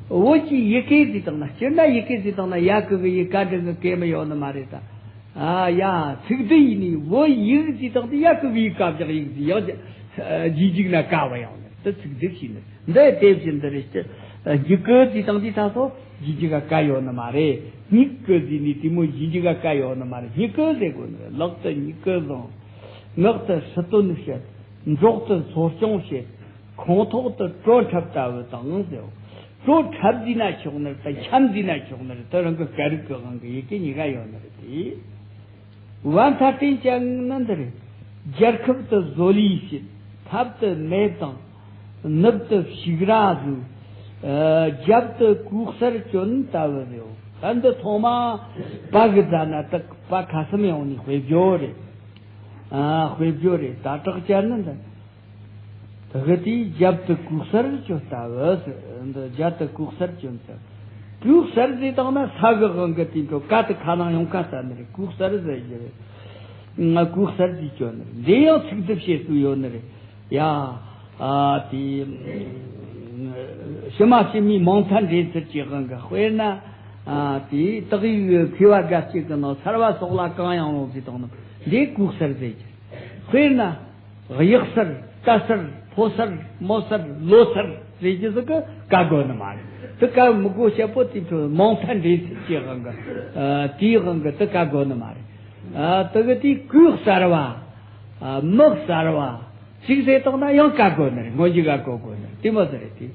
བོད་ཀྱི་ཡི་གེ་ཟེར་དང་ན་སྤྱིར་ན་ཡི་གེ་ཟེར་དང་ན་ཡ་གི་གི་ཡི་ག་འབྲི་གི་གེ་མི་ཡོད་ནི་མ་རེད་ད། ཨ་ཡ་ཚིག་སྡུད་ཡིན་ནི་བོད་ཡིག་ཟེར་དང་དེ་ཡ་གི་གི་ཡི་ག་བཞག་ཡིག་ཟེར་ཡང་རྗེས་འཇུག་ན་ཀ་བ་ཡང་ནི་དེ་ཚིག་སྡུད་བྱས་ནི་འདི་དེ་བཞིན་འདི་རེད། སྤྱིར་སྨྱུ་གུ་ཟེར་དང་དེ་ད་སོ་རྗེས་འཇུག་ག་ཀ་ཡོད་ནི་མ་རེད། སྨྱུ་གུ་ཟེར་ནི་དེ་མོ་རྗེས་འཇུག་ག་ཀ་ཡོད་ནི་མ་རེད། སྨྱུ་གུ་ཟེར་དགོས་ནི་རེད། ལག་ཏུ་སྨྱུ་གུ་བཟུང་། ངག་ཏུ་ཁྲི་སྟོན་བཤད། མགྱོགས་ཏུ་འཚོ་སྐྱོང་བྱེད། ཁོང་ཐོག་ཏུ་བྲོ་འཁྲབ་ལྟ་བུ་དང་ཟེར། བྲོ་འཁྲབ་ཟེར་ན་ཆོག་ནི་རེད་ད། འཁྱམ་ཟེར་ན་ཆོག་ནི་རེད། དེ་རང་གི་སྐད་རིགས་ཀྱི་དབང་གིས་ཡི་གེ་གཉིས་ཀ་ཡོད་ནི་རེད་དེ། བན་དྷ་སྟེང་ཅན་ནི་འདི་རེད། རྒྱལ་ཁབ་ཏུ་བཟོ་ལས་བྱེད། ཐབ་ཏུ་མེ་བཏང་། ནུབ་ཏུ་ཕྱུགས་ར་བཟོས། ཨ། རྒྱབ་ཏུ་གོས་གསར་གྱོན་ལྟ་བུ་རེད། ད་འདི་ཐོག་མ་པ་གི་ཛ་ན་ཏག་པ་ཁ་གསུམ་ཡོང་ནི་དཔེ་བརྗོད་རེད། ཨ། དཔེ་བརྗོད་རེད། ད་དྲག་ཅན་ནི་འདི། དེ་གི་དེའི་རྒྱབ་ཏུ་གོས་གསར་གྱོན་ལྟ་བུ་ཟེར། འདི་རྒྱབ་ཏུ་གོས་གསར་གྱོན་ལྟ་བུ། གོས་གསར་ཟེར་དང་ན་ས་གི་དབང་གིས་དེ་འཕྲོ་ཀ་དེ་ཁ་ནང་ཡོང་ཁ་ས་ནི་རེད། གོས་གསར་ཟེར་གྱི་རེད། ང་གོས་གསར་ཟེར་གྱོན་ནི་རེད། འདི་ཡང་ཚིག་སྡུད་བྱེད་སྲོལ་ཡོད་ནི་རེད། ཡ། ཨ། དེ་ཕྱི་མ་ཕྱི་མའི་མིང་མཐའ་འདྲེས་ཚུལ་གྱི་དབང་གིས། དཔེར་ན། ཨ། དེ་དག་ཡིག་མཁས་པ་དགའ་སྐྱིད་ཀྱི་ནང་སར་བ་སོགས་ལ་གང་ཡང་རུང་ཟེར་དང་ནི་འདི་གོས་གསར་ཟེར་གྱི། དཔེར་ན། གཡག་སར། རྟ་སར། ཕོ་སར། མོ་སར། ལོ་སར་ཟེར་གྱི་ཟིག་གི་ཀ་དགོས་ནི་མ་རེད། དེ་ཀ་མི་དགོས་བཤད་པོ་དེ་ཚོ་མིང་མཐའ་འདྲེས་ཚུལ་གྱི་དབང་གིས། ཨ། དེའི་དབང་གིས་དེ་ཀ་དགོས་ནི་མ་རེད། ཨ། དེ་གི་དེ་གོས་གསར་བ། ཨ། མི་གསར་བ། ཅིག་ཟེར་དང་ན་ཡང་ཀ་དགོས་ནི་རེད། སྔོན་འཇུག་ག་ཀ་དགོས་ནི་རེད། དེ་མོ་ཟིག་རེད་དེ།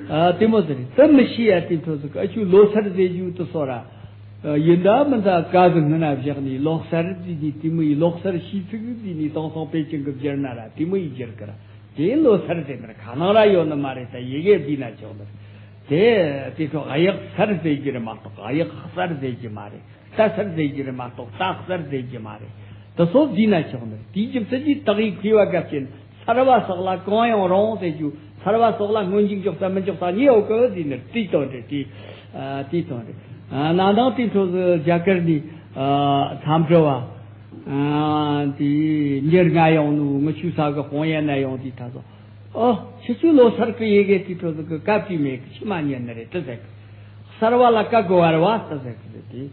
ཨ། དེ་མོ་ཟིག་རེད། དེ་མི་ཤེས་ཡ་དེ་ཚོ་ཟིག་གི་ཨ་ཆུ་ལོ་སར་ཟེར་རྒྱུ་དེ་སོ་ར། ཨ། ཡིན་ད་མིན་ད་ཀ་ཟིག་སྔོན་ན་བཞག་ནས་ལོག་སར་ཟེར་ནས་དེ་མོ་ཡི་ལོག་སར་ཤེས་ཚིག་ཟེར་ནས་དེང་སང་པེ་ཅིང་གི་བསྒྱུར་ན་ར་དེ་མོ་ཡི་བསྒྱུར་གི་ར། དེ་ལོ་སར་ཟེར་ནི་ར་ཁ་ནང་ར་ཡོད་ནི་མ་རེད། ད་ཡི་གེ་བསྡུས་ན་ཆོག་ནི་རེད། དེ་དེ་ཚོ་གཡག་སར་ཟེར་རྒྱུ་རེད་མ་གཏོགས་གཡག་གསར་ཟེར་རྒྱུ་མ་རེད། རྟ་སར་ཟེར་རྒྱུ་རེད་མ་གཏོགས་རྟ་གསར་ཟེར་རྒྱུ་མ་རེད། དེ་སོ་བསྡུས་ན་ཆོག་ནི་རེད། དེའི་རྒྱུ་མཚན་གྱིས་དག་ཡིག་མཁས་པ་དགའ་སྐྱིད་སར་བ་སོགས་ལ་གང་ཡང་རུང་ཟེར་རྒྱུ། སར་བ་སོགས་ལ་སྔོན་འཇུག་འཇོག་ས་མི་འཇོག་ས་གཉིས་ཡོད་གི་ཟེར་ནི་དེའི་དོན་རེད། དེ། ཨ། དེའི་དོན་རེད། ཨ། ན་ནིང་དེ་འཕྲོ་ཟིག་རྒྱ་གར་ནས། ཨ། འཚམས་འདྲི་བ། ཨ། དེ་འདིར་ང་ཡོང་ནོ་ངི་ཆུ་ས་གི་ཧོང་ཡན་ན་ཡོང་དེ་ད་སོ། ཨོ། ཁྱེད་ཆོ་ལོ་སར་གི་ཡི་གེ་དེ་འཕྲོ་ཟིག་གི་ཀ་བྲིས་མེད་གི། ཕྱི་མ་ཉན་ནི་རེད་དེ་ཟེར་གི། སར་བ་ལ་ཀ་དགོས་བ་རེད་བ་དེ་ཟེར་གི་རེད་དེ།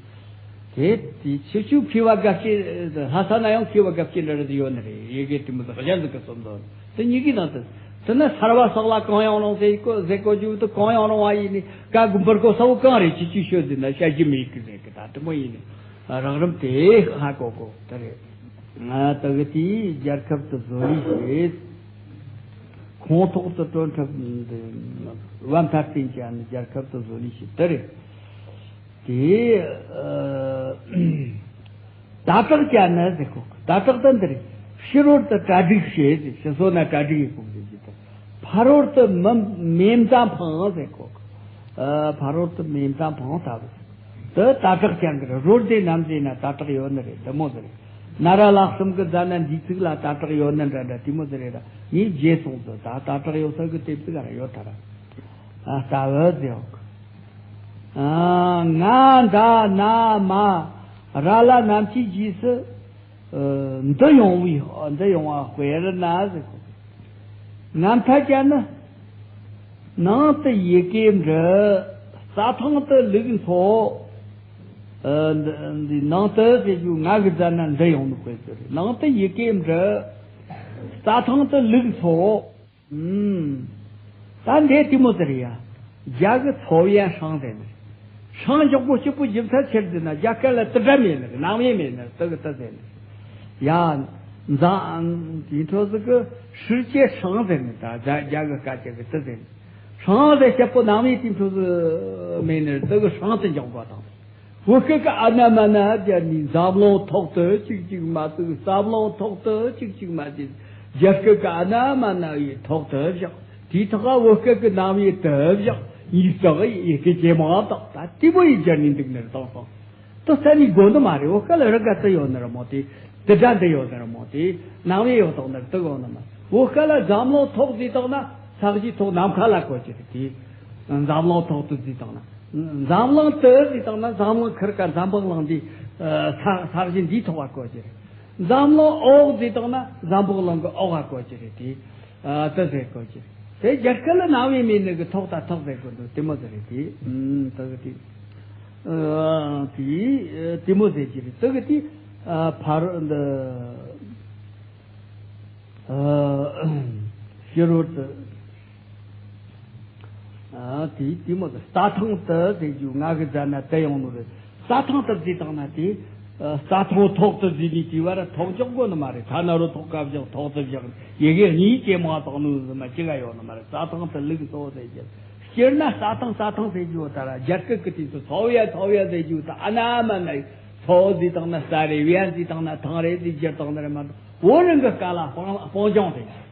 དེ་དེ་ཁྱེད་ཆོ་མཁས་པ་དགའ་སྐྱིད་ལྷ་ས་ན་ཡང་མཁས་པ་དགའ་སྐྱིད་འདྲ་རེ་ཟིག་ཡོད་ནི་རེད། ཡི་གེ་དེ་མོ་ཟིག་གཞན་ཟིག་གི་སོ་འདོན་དེ་གཉིས་ཀའི་ནང་དུ། དེ་ནི་སར་བ་སོགས་ལ་གང་ཡང་རུང་ཟེར་གོ་ཟེར་གོ་རྒྱུ་དེ་གང་ཡང་རུང་བ་ཡིན་ནི་ཀ་དགོས་འབུར་གོ་ས་བོ་གང་རེད། ཁྱེད་ཆོས་ཤོད་ཟེར་ན་བཤད་རྒྱུ་མེད་གི་ཟེར་གི། ད་དེ་མོ་ཡིན་ནི། རགས་རིམ་དེ་ཧ་གོ་གོ་དེ་རེད། ང་དག་དེའི་རྒྱལ་ཁབ་ཏུ་བཟོ་ལས་བྱེད། ཁོང་ཐོག་ཏུ་བྲོ་འཁྲབ་འདི་བན་དྷ་སྟེང་ཅན་ནི་རྒྱལ་ཁབ་ཏུ་བཟོ་ལས་བྱེད་དེ་རེད། དེ། ཨ། ད་དྲག་ཅན་ནི་ཟེར་གོ། ད་དྲག་ད་འདི་རེད། ཕྱི་རོལ་དུ་གྲ་སྒྲིག་བྱེད་ཟེར། ཕྱི་སོ་ན་གྲ་སྒྲིག་ཡེ་གོ་ཟེར་གྱི་དང་། ཕ་རོལ་དུ་མེ་མེ་མདའ་འཕངས་ཟེར་གོ། ཨ། ཕ་རོལ་དུ་མེ་མདའ་འཕངས་ལྟ་བུ། དེ་ད་དྲག་ཅན་གི་རེད། རོལ་དེ་ནམ་ཟེར་ན་ད་དྲག་ཡོད་ནི་རེད། དེ་མོ་ཟེར་རེད། ན་ར་ལྷག་གསུམ་གི་ཛ་ན་འདིའི་ཚིག་ལ་ད་དྲག་ཡོད་ནི་འདྲ་འདྲ་དེ་མོ་ཟེར་རེད་ར། ངས་བརྗེད་སོང་ཟེར། ད་ད་དྲག་ཡོད་ས་གི་དེབ་ཚིག་ར་ཡོད་ད་ར། ཨ། ལྟ་བུ་ཟེར་གོ། ཨ། ང་ད་ན་མ་ར་ལ་ནམ་མཁའི་རྗེས་སུ། ཨ། འདི་ཡོང་བའི་འདི་ཡོང་བ་དཔེར་ན་ཟེར་གོ། ན་མཐའ་ཅན་ནི། ནང་དུ་ཡི་གེ་འབྲི། རྩྭ་ཐང་དུ་ལུག་འཚོ། ཨ། འདི་འདི་ནང་དུ་ཟེར་རྒྱུ་ང་གི་ཛ་ན་འདི་ཡོང་ནི་དཔེ་ཟེར། ནང་དུ་ཡི་གེ་འབྲི། རྩྭ་ཐང་དུ་ལུག་འཚོ། ཨུམ། ད་འདི་དེ་མོ་ཟེར་ཡ། རྒྱ་གི་ཚོ་ཡན་ཧྲང་ཟེར་ནི། ཧྲང་འཇོག་གོ་སྐྱིད་པོ་རྒྱུ་མཚན་ཆེར་ཟེར་ན་རྒྱ་སྐད་ལ་དུ་སྒྲ་མེད་ནི་རེད། ནང་མེད་མེད་ནི་རེད། དུ་གི་དུ་ཟེར་ནི། ཡ། འཛམ། དེ་འཕྲོ་ཟིག་གི་世界ཧྲང་ཟེར་ནི། ད་རྒྱ་རྒྱ་གི་སྐད་ཆ་གི་དུ་ཟེར་ནི། ཧྲང་ཟེར་སྐྱིད་པོ་ནང་མེད་དེ་འཕྲོ་ཟིག་མེད་ནི་རེད། དུ་གི་ཧྲང་དུ་འཇོག་གོ་དང་། བོད་སྐད་ཀྱི་ཨ་ན་མ་ན་སྦྱར་ནས་འཛམ་གླིང་ཐོག་ཏུ་གཅིག་གཅིག་མ་གཏོགས། འཛམ་གླིང་ཐོག་ཏུ་གཅིག་གཅིག་མ་གཏོགས། རྒྱ་སྐད་ཀྱི་ཨ་ན་མ་ན་ཡི་ཐོག་ཏུ་བཞག་དེའི་ཐོག་ག་བོད་སྐད་ཀྱི་རྣམ་དབྱེ་དུ་བཞག་གཉིས་བརྩེགས་ཡི་གེ་ཇེ་མང་དག་ད་དེ་མོ་ཡི་སྦྱར་ནས་འདུག་ནི་རེད། དེང་སང་དེ་གཏན་ནས་དགོས་ནི་མ་རེད། བོད་སྐད་ལ་རི་ག་དུ་ཡོད་ནི་རེད་མོ། དེ་དུ་སྒྲ་འདི་ཡོད་ནི་རེད་མོ། དེ་རྣམ་དབྱེ་ཡོད་དོག་ནི་རེད། དུ་དགོས་ནི་མ་རེད། བོད་སྐད་ལ་འཛམ་གླིང་ཐོག་ཟེར་དང་ན་ས་གཞིའི་ཐོག་ནམ་མཁའ་ལ་གོ་རྒྱུ་རེད། དེ་འཛམ་གླིང་ཐོག་ཏུ་ཟེར་དང་ན། འཛམ་གླིང་དུ་ཟེར་དང་ན་འཛམ་གླིང་ཁིར་ཀ་འཛམ་བུ་གླིང་འདི། ཨ། ས་ས་གཞི་འདིའི་ཐོག་ག་གོ་རྒྱུ་རེད། འཛམ་གླིང་འོག་ཟེར་དང་ན་འཛམ་བུ་གླིང་གི་འོག་ག་གོ་རྒྱུ་རེད་དེ། ཨ་ད་ཟེར་གོ་ཅི། དེ་རྒྱ་སྐད་ལ་རྣ་བའི་མེ་ནི་གི་ཐོག་ད་ཐོག་ཟེར་གོ་འདུག་དེ་མོ་ཟེར་རེད་དེ། ཨུམ་ད་གི་དེ། ཨ་དེ་དེ་མོ་ཟེར་གྱི་རེད། ད་གི་དེ། ཨ་ཕར་འདི། ཨ་ཕྱི་རོལ་དུ། ཨ་དེ་དེ་མོ་ཟེར། རྩྭ་ཐང་དུ་ཟེར་རྒྱུ་ང་གི་མཛད་ན་དེ་ཡོང་ནོ་རེད། རྩྭ་ཐང་དུ་བརྩིས་བཏང་ན་དེ། རྩྭ་ཐང་ཐོག་ཏུ་བརྩིས་ནས་དེ་བར་ཐོག་འཇོག་དགོས་ནི་མ་རེད། ཐ་ན་རོ་ཐོག་ཀ་བཞག་ཐོག་ཏུ་བཞག་ཡི་གེ་གཉིས་ཀྱི་མ་དང་ནུ་ཟི་མ་གཅིག་ག་ཡོད་ནི་མ་རེད། རྩྭ་ཐང་དུ་ལུག་འཚོ་ཟེར་རྒྱུ། སྤྱིར་ན་རྩྭ་ཐང་རྩྭ་ཐང་ཟེར་རྒྱུ་ད་ར་རྒྱ་སྐད་ཀྱི་དུས་སུ་ཚོ་བ་ཚོ་བ་ཟེར་རྒྱུ་ད་ཨ་ན་མ་ན་ཚོ་བ་བརྩིས་བཏང་ན་ས་རེད། བ་བརྩིས་བཏང་ན་ཐང་རེད་ཟེར་རྒྱུ་དང་ནི་རེད་མ་གཏོགས། བོད་རང་གི་སྐད་ལ་སྤང་སྤང་ལྗོངས་ཟེར་གྱི་རེད།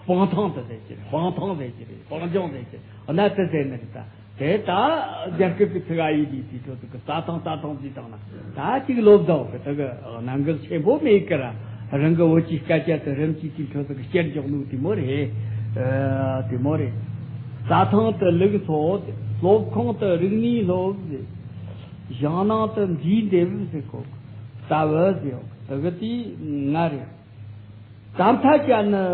སྤང་ཐང་དུ་ཟེར་གྱི་རེད། སྤང་ཐང་ཟེར་གྱི་རེད། སྤང་ལྗོངས་ཟེར་གྱི་རེད། གནའ་དུ་ཟེར་ནི་རེད་ད། དེ་ད་རྒྱ་སྐད་ཀྱི་ཚིག་ཨ་ཡིག་འདི་དེའི་ཁྲོད་དུ་གི་རྩྭ་ཐང་རྩྭ་ཐང་ཟེར་བཏང་ན་ད་ཅིག་ལོབས་དོ་གི་དེ་གི་གནད་འགག་ཆེན་པོ་མེད་ཀི་ར། རང་གི་བོད་ཀྱི་སྐད་ཆ་དེ་རིམ་གྱིས་དེའི་ཁྲོད་དུ་གི་སྐྱེར་འཇོག་ནུ་དེ་མོ་རེད། ཨ་དེ་མོ་རེད། རྩྭ་ཐང་དུ་ལུག་འཚོ། སློབ་ཁང་དུ་རིག་གནས་སློབ་ཟེར། ཞིང་ནང་དུ་འབྲས་འདེབས་ཟེར་གོ། ལྟ་བུ་ཟེར་དེ་གི་དེ་ང་རེད། དམ་ཐ་ཅན་ནི་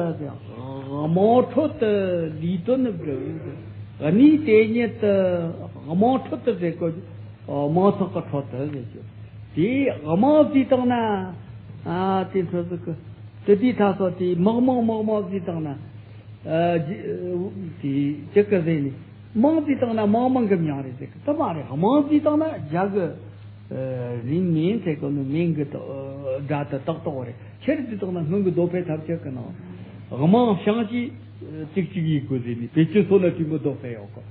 དམངས་ཁྲོད་དུ་ལས་དོན་བསྒྲུབ། གནས་དེ་ཉིད་དུ་དམངས་ཁྲོད་དུ་ཟེར་གོ། དམངས་ཚོགས་ཀྱི་ཁྲོད་དུ་ཟེར་རྒྱུ། དེ་དམངས་བརྩིས་བཏང་ན། ཨ་དེ་ཚོ་ཟིག་གི་དེ་དུས་ད་སོ་དེ་མི་དམངས་མི་དམངས་བརྩིས་བཏང་ན། ཨ་ཇི་དེ་ཅི་གི་ཟེར་ནི། དམངས་བརྩིས་བཏང་ན་དམངས་དམངས་གི་མྱིང་རེད་ཟེར་གི་དེ་མ་རེད། དམངས་བརྩིས་བཏང་ན་རྒྱ་གི་ཨ་རིང་མིང་ཟེར་གོ་ནི་མིང་གི་དོ་སྒྲ་དེ་ཏག་ཏག་རེད། ཁྱེད་ཀྱིས་དང་ན་སྔོན་གྱི་རྡོ་ཕལ་ཐབས་ཆག་གི་ནང་དམངས་ཤང་གི་ཅིག་ཅིག་ཡིན་དགོས་ཟེར་ནས་བེད་སྤྱོད་སོགས་ལ་དྲི་མོ་རྡོ་ཕལ་ཡོད་གི།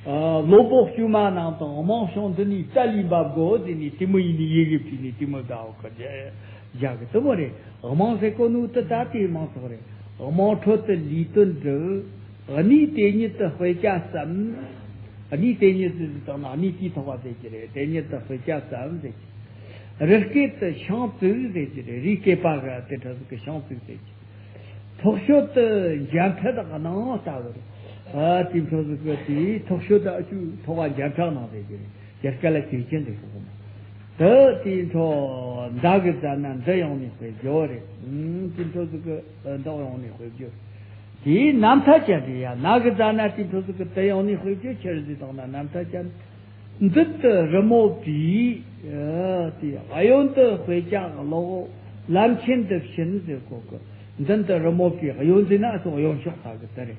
ཨ་བློ་པོ་དཀྱུས་མ་རྣམས་དང་དམངས་ཤང་འདི་ནས་རྩ་ལས་འབབ་དགོས་ཟེར་ནས་དྲི་མོ་ཡིན་ནས་ཡི་གེ་བྲིས་ནས་དྲི་མོ་བརྡ་འོག་གི་རྒྱ་གི་དུ་མོ་རེད། དམངས་ཟེར་གོ་ནོ་དེ་ད་དེའི་དམངས་ཚོགས་རེད། དམངས་ཁྲོད་དུ་ལས་དོན་སྒྲུབ། གནས་དེ་ཉིད་དུ་དཔེ་ཆ་བསམ། གནས་དེ་ཉིད་དུ་ཟེར་དང་ན་གནས་དེའི་ཐོག་པ་ཟེར་གྱི་རེད། དེ་ཉིད་དུ་དཔེ་ཆ་བསམ་ཟེར་གྱི། རི་སྐེད་དུ་ཤིང་བཙུགས་ཟེར་གྱི་རེད། རི་སྐེད་པ་ག་དེ་འདྲ་ཟིག་གི་ཤིང་བཙུགས་ཟེར་གྱི། ཐོག་ཤོད་དུ་འཇའ་འཕྲུལ་སྣང་ལྟ་བུར། ཨ་དེ་འཕྲོ་ཟིག་གི་དེའི་ཐོག་ཤོད་དུ་ཨ་ཆུ་ཐོག་པ་འཇའ་འཕྲུལ་སྣང་ཟེར་གྱི་རེད། རྒྱ་སྐད་ལ་གྱེས་ཅན་ཟེར་གོ་གི་མོ། དེ་དེའི་འཕྲོ་མདའ་གི་རྩ་ན་མདུད་ཡོང་ནས་དཔེ་བརྗོད་རེད། ཨུམ་དེ་འཕྲོ་ཟིག་གི་མདོག་ཡོང་ནས་དཔེ་བརྗོད། དེའི་རྣམ་ཐར་ཅན་དེ་ཡ་ན་གི་རྩ་ན་དེ་འཕྲོ་ཟིག་གི་དེ་ཡོང་ནས་དཔེ་བརྗོད་ཁྱེར་ཟིག་དང་ན་རྣམ་ཐར་ཅན། མདུན་དུ་རི་མོ་བྲིས། དེ་གཡོན་དུ་དཔེ་ཆ་ཀློག། ལམ་ཆེན་དུ་ཕྱིན་ཟེར་གོ་གི། མདུན་དུ་རི་མོ་བྲིས། གཡོན་ཟེར་ན་སོགས་གཡོན་ཕྱོགས་ད་གི་དེ་རེད།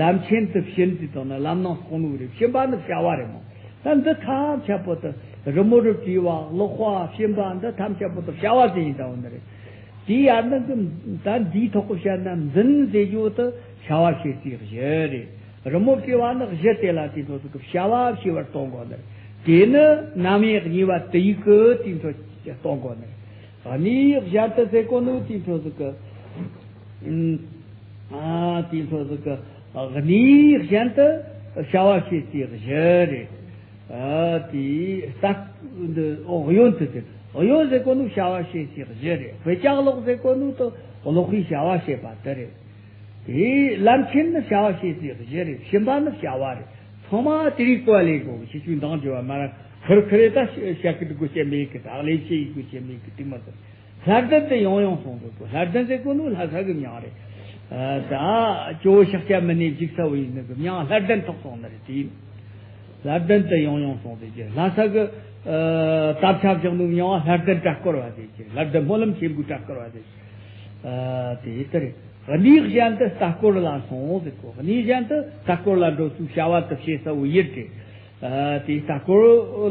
ལམ་ཆེན་དུ་ཕྱིན་ཟེར་དང་ན་ལམ་ནང་སོང་ནོ་རེད། ཕྱིན་པ་ནི་བྱ་བ་རེད་མོ། ད་འདི་ཐམས་ཅད་པོ་དུ་རི་མོ་རུ་བྲིས་པ་ཀློག་པ་ཕྱིན་པ་འདི་ཐམས་ཅད་པོ་དུ་བྱ་བ་ཟེར་ཡིན་ད་འོ་ནི་རེད། དེ་ཡར་ནི་གི་ད་འདིའི་ཐོག་གི་བཤད་ན་མདུན་ཟེར་རྒྱུ་དུ་བྱ་བ་བྱེད་སའི་གཞི་རེད། རི་མོ་བྲིས་པ་ནི་གཞི་དེ་ལ་དེ་ཚོ་ཟིག་གི་བྱ་བ་བྱེད་པར་གཏོང་དགོས་ནི། དེ་ནི་རྣམ་དབྱེ་གཉིས་པ་དེ་ཡིག་གི་དེ་ཚོ་གཏོང་དགོས་ནི། གནས་གཞན་དུ་ཟེར་གོ་ནོ་དེ་ཚོ་ཟིག་གི། ཨ་དེ་ཚོ་ཟིག་གི་གནས་གཞན་དུ་བྱ་བ་བྱེད་སའི་གཞི་རེད། ཨ་དེ་ལྟ་འདི་ཨོ་གཡོན་དུ་ཟེར། གཡོན་ཟེར་གོ་ནོ་བྱ་བ་བྱེད་སའི་གཞི་རེད། དཔེ་ཆ་ཀློག་ཟེར་གོ་ནོ་དུ་ཀློག་པའི་བྱ་བ་བྱེད་པ་དེ་རེད། དེའི་ལམ་ཆེན་ནི་བྱ་བ་བྱེད་སའི་གཞི་རེད། ཕྱིན་པ་ནི་བྱ་བ་རེད། ཚང་མ་དེ་རིགས་གོ་ལས་དགོས་གི། ཤི་ཆུའི་འདང་རྒྱུ་བ་མ་ར་ཁུར་ཁུར་རེ་ད་བཤད་གི་འདུག་གོ་བཤད་མེད་གི། ད་ལས་བྱེད་ཡིག་གོ་བཤད་མེད་གི་དེ་མ་ཟད། ལྷ་ལྡན་དུ་ཡང་ཡང་སོང་འདུག་གོ། ལྷ་ལྡན་ཟེར་གོ་ནོ་ལྷ་ས་གི་མྱིང་རེད། ད་ཇོ་བོ་ཤཱཀྱ་མུ་ནེ་བཞུགས་ས་བོ་ཡིན་ནི་གི་མྱིང་ལྷ་ལྡན་ཐོགས་སོང་ནི་རེད་དེ། ལྷ་ལྡན་དུ་ཡང་ཡང་སོང་ཟེར་གྱི། ལྷ་ས་གི་ཨ་དར་ཆ་བཞག་ནོ་མྱིང་བ་ལྷ་ལྡན་གྲྭ་སྐོར་བ་ཟེར་གྱི། ལྷ་ལྡན་སྨོན་ལམ་ཆེན་པོའི་གྲྭ་སྐོར་བ་ཟེར་གྱི། ཨ་དེ་ལྟར་གནས་གཞན་དུ་ལྟ་སྐོར་ལ་སོང་ཟེར་གོ། གནས་གཞན་དུ་ལྟ་སྐོར་ལ་འགྲོ་ཚུལ་བྱ་བ་དུ་བྱེད་ས་བོ་ཡུལ་ཏེ། ཨ་དེ་ལྟ་སྐོར་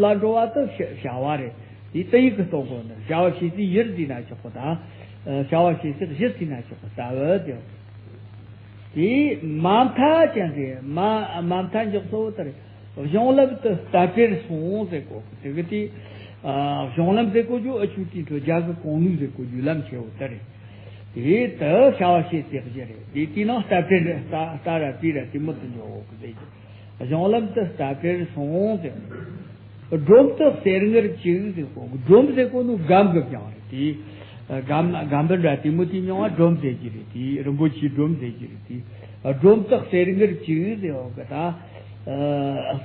ལ་འགྲོ་བ་དུ་བྱ་བྱ་བ་རེད། དེ་དུ་ཡིག་གི་སྟོན་གོ་ནི། བྱ་བ་བྱེད་སའི་ཡུལ་ཟེར་ན་ཆོག་གོ། ད་བྱ་བ་བྱེད་སའི་གཞི་ཟེར་ན་ཆོག་གོ། ལྟ་བུ་དེ། དེ་མ་མཐའ་ཅན་ཟེར། མ་མ་མཐའ་འཇོག་གཙོ་བོ་ལྟར། གཞུང་ལམ་དུ་རྟ་དྲེལ་སོང་ཟེར་གོ། དེ་གི་དེ་ཨ་གཞུང་ལམ་ཟེར་གོ་རྒྱུ་ཨ་ཆུ་དེ་འཕྲོ་རྒྱ་གི་གོང་ནུས་ཟེར་གོ་རྒྱུ་ལམ་ཆེ་བོ་དེ་རེད། དེ་དུ་བྱ་བ་བྱེད་ཟེར་གཞི་རེད། དེ་དེ་ནང་རྟ་དྲེལ་རེད། རྟ་རྟ་ར་དེ་ར་དེ་མོ་དུ་འཇོག་གོ་གི་ཟེར་གྱི། གཞུང་ལམ་དུ་རྟ་དྲེལ་སོང་ཟེར། སྒྲོམ་དུ་གསེར་དངུལ་བཅུག་ཟེར་གོ། སྒྲོམ་ཟེར་གོ་ནོ་སྒམ་གི་མྱིང་རེད་དེ། སྒམ་སྒམ་པོ་འདྲ་དེ་མོ་དེའི་མྱིང་བ་སྒྲོམ་ཟེར་གྱི་རེད་དེ། རིན་པོ་ཆེའི་སྒྲོམ་ཟེར་གྱི་རེད་དེ། སྒྲོམ་དུ་གསེར་དངུལ་བཅུག་ཟེར་བ་གི་ད།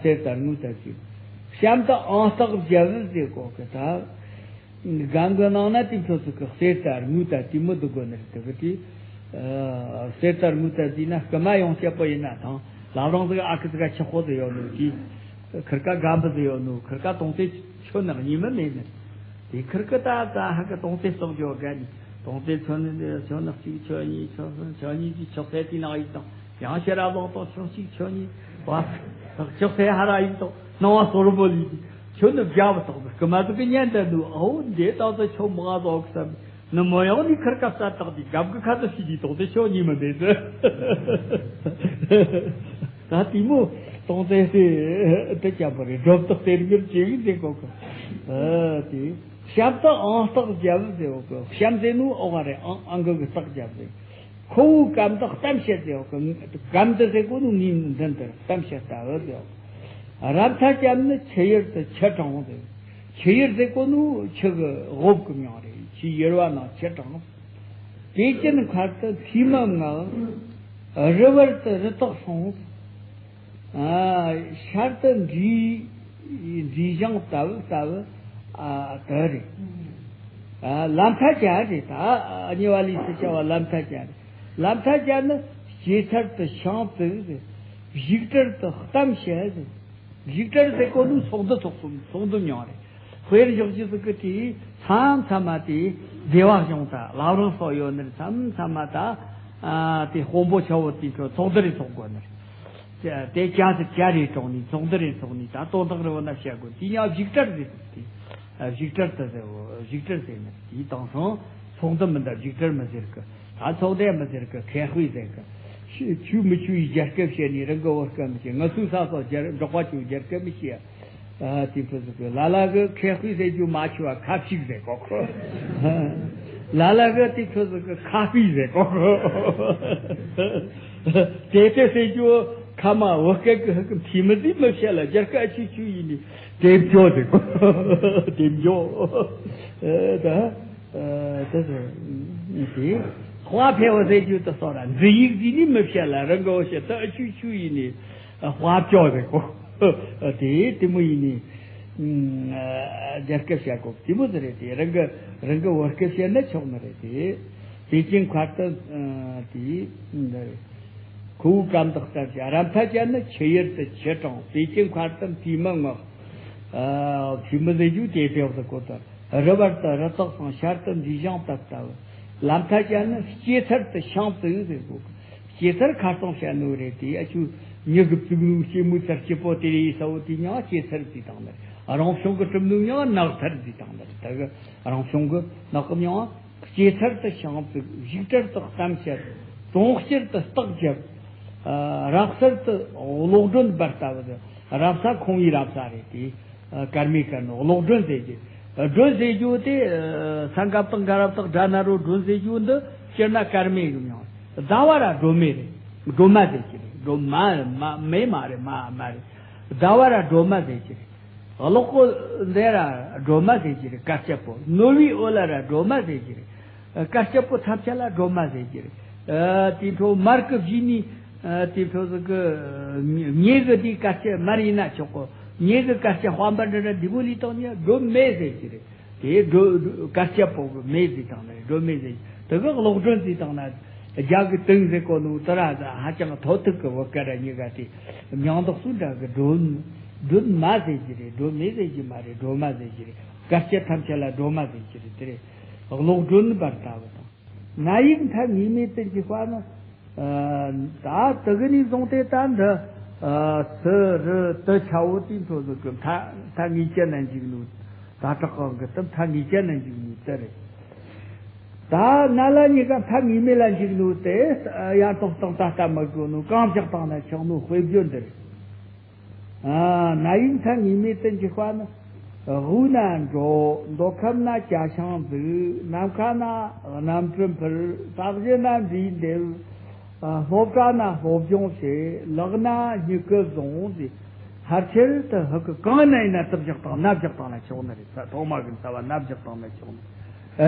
གསེར་དང་དངུལ་དང་བཅུག། གཤམ་དུ་ཨང་རྟགས་བརྒྱབ་ཟེར་གོ་གི་ད། སྒམ་གི་ནང་ན་དེ་ཚོ་ཚོ་གི་གསེར་དང་དངུལ་དང་དེ་མོ་འདུག་གོ་ནི་རེད། དེ་གི་དེ། ཨ། གསེར་ལྟར་དངུལ་ལྟར་བརྩིས་ན་རྐུ་མ་ཡོང་ཤེས་པོ་ཡིན་ན་ཐང་། ལབ་རང་ཟིག་ཨ་ཁུ་ཟིག་ག་ཆག་ཁོ་ཟིག་ཡོད་ནོ་གི། ཁིར་ཀ་སྒམ་པོ་ཟིག་ཡོད་ནོ། ཁིར་ཀ་དོང་ཙེ་ཁྱོན་ནས་གཉིས་མ་མེད་ནི། དེ་ཁིར་ཀ་ད་ད་ཧ་གི་དོང་ཙེ་སོགས་འཇོག་ག་ནི། དོང་ཙེ་ཁྱོན་ནས་ཁྱོན་ནས་གཅིག་ཁྱོན་གཉིས་ཁྱོན་གསུམ་ཁྱོན་གཉིས་ཀྱི་ཁྱོག་ཚད་དེ་ནང་ཡིན་དང་། ཡང་ཕྱིར་ར་ལོག་དང་ཁྱོན་གཅིག་ཁྱོན་གཉིས། བ་ཁྱོག་ཚད་ཧ་ར་ཡིན་དང་། སྣང་བ་སོར་མོ་ལི་དེ། ཁྱོད་ནི་རྒྱབ་བཏང་ནི་རྐུ་མ་ཟིག་གི་ཉན་འདྲ་འདུག་ཨོ་འདི་ད་ད་ཁྱོད་མ་ཟོག་བསམ། ནི་མོ་ཡང་ནི་ཁིར་ཀ་ས་བཏགས་དེ་རྒྱབ་གི་ཁ་ཏུ་ཤི་དེ་དོང་ཙེ་ཁྱོད་ཉིད་མི་བདེ་ཟེར། ད་དེ་མོ་དོང་ཙེ་སེ་དེ་རྒྱབ་པ་རེད། སྒྲོབ་ཏོག་སྟེར་གིར་ཅིག་ཟེར་གོ་གི། ཨ་དེ་གཤམ་དུ་ཨང་རྟགས་རྒྱབ་ཟེར་གོ་གི། གཤམ་ཟེར་ནོ་ཨོ་ག་རེད། ཨང་ཨང་གི་གི་རྟགས་རྒྱབ་ཟེར། ཁོ་བོའི་གམ་དུ་གཏམ་བཤད་ཟེར་གོ་གི། གམ་དུ་ཟེར་གོ་ནོ་ངའི་མདུན་དུ་གཏམ་བཤད་ལྟ་བུ་ཟེར་གོ། རབ་མཐའ་ཅན་ནི་ཆུ་ཡུར་དུ་ཆུ་དྲངས་ཟེར། ཆུ་ཡུར་ཟེར་གོ་ནོ་ཆུ་གི་འོབས་གི་མྱིང་རེད། ཆུ་ཡུར་བ་ནང་ཆུ་དྲངས། པེ་ཅིན་མཁར་དུ་འཐུས་མི་མངགས། རི་བར་དུ་རི་དྭགས་སོང་། ཨ། ཤར་དུ་འབྲས་འབྲས་ཞང་ལྟ་བུ་ལྟ་བུ། ཨ། དེ་རེད། ཨ། ལམ་མཐའ་ཅན་རེད། ད་གཉིས་པ་ལས་སུ་བྱ་བ་ལམ་མཐའ་ཅན་རེད། ལམ་མཐའ་ཅན་ནི་སྐྱེད་ཚལ་དུ་ཤིང་བཙུགས་ཟེར། བཞུགས་གྲལ་དུ་གཏམ་བཤད་ཟེར། བཞུགས་གྲལ་ཟེར་གོ་ནོ་ཚོགས་འདུ་ཚོགས་སོང་། ཚོགས་འདུ་མྱིང་རེད། དཔེར་འཇོག་རྒྱུ་ཟིག་གི་དེ་མཚམས་མཚམས་མ་དེ་སྡེ་བ་གཞུང་ད་ལམ་རིམ་སོགས་ཡོད་ནི་རེད། མཚམས་མཚམས་མ་ད། ཨ། དེ་དཔོན་པོ་ཆེ་བོ་དེ་ཚོ་ཚོགས་འདུ་རེ་ཚོགས་དགོས་ནི་རེད། དེ་བཅའ་ཟིག་བཅའ་རེ་དྲངས་ནས་ཚོགས་འདུ་རེ་ཚོགས་ནས་ད་དོན་དག་རེ་བ་ན་བཤད་དགོས། དེ་ཡང་བཞུགས་གྲལ་ཟེར་དེ། ཨ། བཞུགས་གྲལ་དུ་ཟེར་བོ། བཞུགས་གྲལ་ཟེར་ནི་དེའི་དེང་སང་ཚོགས་འདུ་མིན་ད་བཞུགས་གྲལ་མི་ཟེར་གི། ད་ཚོགས་འདུ་མི་ཟེར་གི། ཁེ་ཧུའེ་ཟེར་གི། ཆུ་ཆུ་མི་ཆུ་ཡི་རྒྱལ་ཁབ་བཤད་ནས་རང་གི་བོད་སྐད་མི་བཤད། ང་ཚོའི་ས་སོགས་རྒྱལ་འབྲོག་པ་ཆུ་རྒྱལ་ཁབ་མི་བཤད། ཨ། དེ་ཕུ་ཟིག་གི་ལ་ལ་གི་ཁེ་ཧུའེ་ཟེར་རྒྱུ་མ་ཆུ་བ་ཁ་ཕྱིག་ཟེར་གོ་གི། ལ་ལ་གི་དེ་ཕུ་ཟིག་གི་ཁ་ཕིག་ཟེར་གོ་གི། དེ་དེ་ཟེར་རྒྱུ་ཁ་མ་བོད་སྐད་གི་ཧུ་གི་ཕི་མི་ཟིག་མི་བཤད་ལ། རྒྱལ་ཁབ་ཆུ་ཆུ་ཡིན་ནི་དེབ་སྐྱོ་ཟེར་གོ། དེབ་སྐྱོ། ཨ། ད། ཨ། དེ་ཟེར། དེ། དཔའ་ཕལ་བ་ཟེར་རྒྱུ་དེ་སོགས་ར་འཛིན་ཡིག་འཛིན་ནི་མི་བཤད་ལ། རང་གི་བོད་བཤད་ད་ཆུ་ཆུ་ཡིན་ནི། དཔའ་སྐྱོ་ཟེར་གོ། དེ་དེ་མོ་ཡིན་ནི། ཨ། རྒྱལ་ཁབ་བཤད་གོ་དེ་མོ་ཟེར་རེད། དེ་རང་གི་རང་གི་བོད་སྐད་བཤད་ན་ཆོག་ནི་རེད། དེ་པེ་ཅིན་མཁར་དུ། ཨ། དེ་འདི་རེད། ཁོ་བོའི་གམ་དུ་གཏམ་བཤད། རབ་མཐའ་ཅན་ནི་ཆུ་ཡུར་དུ་ཆུ་དྲངས། པེ་ཅིན་མཁར་དུ་འཐུས་མི་མངགས། ཨ། འཐུས་མི་ཟེར་རྒྱུ་དེ་དེ་བ་ཟེར་གོ་ད། རི་བར་དུ་རི་དྭགས་སོང་། ཤར་དུ་འབྲས་ཞང་བཏབ་ལྟ་བུ། ལམ་མཐའ་ཅན་ནི་སྐྱེད་ཚལ་དུ་ཤིང་བཙུགས་ཟེར་གོ་གི། སྐྱེད་ཚལ་ཁ་སང་བཤད་ནོ་རེད་དེ། ཨ་ཆུ་མྱི་གི་བཙུགས་ནོ་སྐྱེད་མོས་ཚལ་སྐྱིད་པོ་དེ་རེད་ས་བོ་དེ་མྱིང་སྐྱེད་ཚལ་བརྩིས་བཏང་ནི་རེད། རང་བྱུང་གི་གྲུབ་ནོ་མྱིང་ནགས་ཚལ་བརྩིས་བཏང་ནི་རེད། ད་གི་རང་བྱུང་གི་ནགས་གི་མྱིང་། སྐྱེད་ཚལ་དུ་ཤིང་བཙུགས། བཞུགས་གྲལ་དུ་གཏམ་བཤད། དོང་སྤྱིར་དུ་རྟགས་བརྒྱབ། ཨ། རབ་གསལ་དུ་གློག་སྒྲོན་འབར་ལྟ་བུ་ཟེར། རབ་གསལ་ཁོང་བའི་རབ་གསལ་རེད་དེ། ཨ། སྐར་མའི་སྐར་ནི་གློག་སྒྲོན་ཟེར་གི། ཨ། སྒྲོན་ཟེར་རྒྱུ་དེ། ཨ། ས་འགབ་དང་འགའ་རབ་དང་སྒྲ་ན་རོ་སྒྲོན་ཟེར་རྒྱུ་འདི་སྤྱིར་ན་སྐར་མའི་གི་མྱིང་། ཟླ་བ་ར་སྒྲོན་མེ་རེད། སྒྲོན་མ་ཟེར་གི་རེད། སྒྲོན་མ་མ་མེ་མ་རེད། མ་མ་རེད། ཟླ་བ་ར་སྒྲོན་མ་ཟེར་གི་རེད། གློག་གོ་འདི་ར་སྒྲོན་མ་ཟེར་གི་རེད། དཀར་སྐྱ་པོ་ནོར་བུའི་འོད་ལ་ར་སྒྲོན་མ་ཟེར་གི་རེད། དཀར་སྐྱ་པོ་ཐམས་ཅད་ལ་སྒྲོན་མ་ཟེར་གྱི་རེད། ཨ། དེ་འཕྲོ་མར་གི་བཞིན་ནི། ཨ། དེ་འཕྲོ་ཟིག་གི་མྱེ་གི་དེ་དཀར་སྐྱ་མར་ཡིན་ན་ཆོག་གོ། མྱེ་གི་དཀར་སྐྱ་དཔལ་འབར་འདྲ་འདྲ་འདི་མོ་ལི་དང་ནི་སྒྲོན་མེ་ཟེར་གྱི་རེད། དེ་སྒྲོ་དཀར་སྐྱ་པོ་གི་མེ་ཟེར་དང་ནི་སྒྲོན་མེ་ཟེར། དེ་གི་གློག་སྒྲོན་ཟེར་དང་ན་རྒྱ་གི་དུང་ཟེར་གོ་ནོ་དེ་ར་ཧ་ཅང་ཐོག་ཐུག་གི་བོད་སྐད་ར་གཉིས་ཀ་དེ་མྱིང་འདོགས་སུ་འདྲ་གི་སྒྲོན་སྒྲོན་མ་ཟེར་གྱི་རེད། སྒྲོན་མེ་ཟེར་གྱི་མ་རེད། སྒྲོན་མ་ཟེར་གྱི་རེད། དཀར་སྐྱ་ཐམས་ཅད་ལ་སྒྲོན་མ་ཟེར་གྱི་རེད། དེ་རེད། གློག་སྒྲོན་འབར་ལྟ་བུ་དང་། ན་ཡིག་མཐའ་གཉིས་མའི་དོན་གྱི་དཔེ་ནི། ཨ། ད་དེ་གི་ནས་བཟུང་སྟེ་ད་འདི། ཨ། སི་རི་ཏི་ཆ་བོ་དེ་འཕྲོ་ཟིག་གི་མཐའ་མཐའ་གཉིས་ཅན་ན་འཇུག་ནོ། ད་དྲག་གང་གི་དེ་མཐའ་གཉིས་ཅན་ན་འཇུག་ནོ་དེ་རེད། ད་ན་ལ་གཉིས་ཀ་མཐའ་གཉིས་མེད་ལ་འཇུག་ནོ་དེ། ཡར་ཐོག་སྟེང་ད་ལྟ་མ་གོ་ནོ་གང་བཞག་བཏང་ན་ཆོག་ནོ་དཔེ་བརྗོད་འདི་རེད། ཨ། ན་ཡིག་མཐའ་གཉིས་མའི་དོན་གྱི་དཔེ་ནི། དབུས་ན་འབྲོག་མདོ་ཁམས་ན་ཇ་ཆང་འཛུགས། ནམ་མཁའ་ན་གནམ་གྲུ་འཕུར། ས་གཞི་ན་འབྲས་འདེབས། ཨ། སློབ་གྲྭ་ན་སློབ་སྦྱོང་བྱེད། ལག་ན་སྨྱུ་གུ་བཟུང་ཟེར། ཕལ་ཆེར་དུ་ཧུ་གི་གང་ན་ཡིན་ན་དུ་བཞག་དང་ན་བཞག་དང་ལ་ཆོག་ནི་རེད། ཐོག་མ་གི་ས་བ་ན་བཞག་དང་ལ་ཆོག་ནི་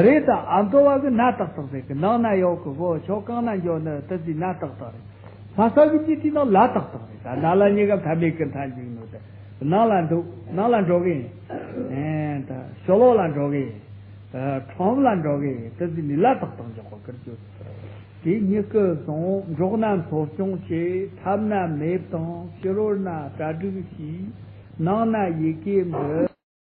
རེད། ད་ཨ་མདོ་བ་གི་ན་ཏག་ཏག་ཟེར་གི། ནང་ན་ཡོད་གི་གོ། ཆོག་གང་ན་འགྱོ་ནི་དུ་ཟིག་ན་ཏག་ཏག་རེད། ལྷ་ས་གི་མྱི་དེ་ནང་ལ་ཏག་ཏག་རེད། ད་ན་ལ་གཉིས་ཀ་མཐའ་མེད་ཀི་མཐའ་འཇུག་ནོ་དེ། ནང་ལ་འདུག་ནང་ལ་འགྲོ་གི་ཡིན། ཨེ། ད་ཕྱི་ལོགས་ལ་འགྲོ་གི་ཡིན། ཁྲོམ་ལ་འགྲོ་གི་དེ་ཚོའི་ལས་ལ་དག་དང་འཇོག་གོ་ཀིར་ཅོ། དེ་ཉིད་ཀྱི་བཟུང་འབྲོག་ན་འཚོ་སྐྱོང་བྱེད། འཐབ་ན་མེབ་དང་ཕྱི་རོལ་ན་གྲ་སྒྲིག་བྱས། ནང་ན་ཡི་གེ་འབུལ།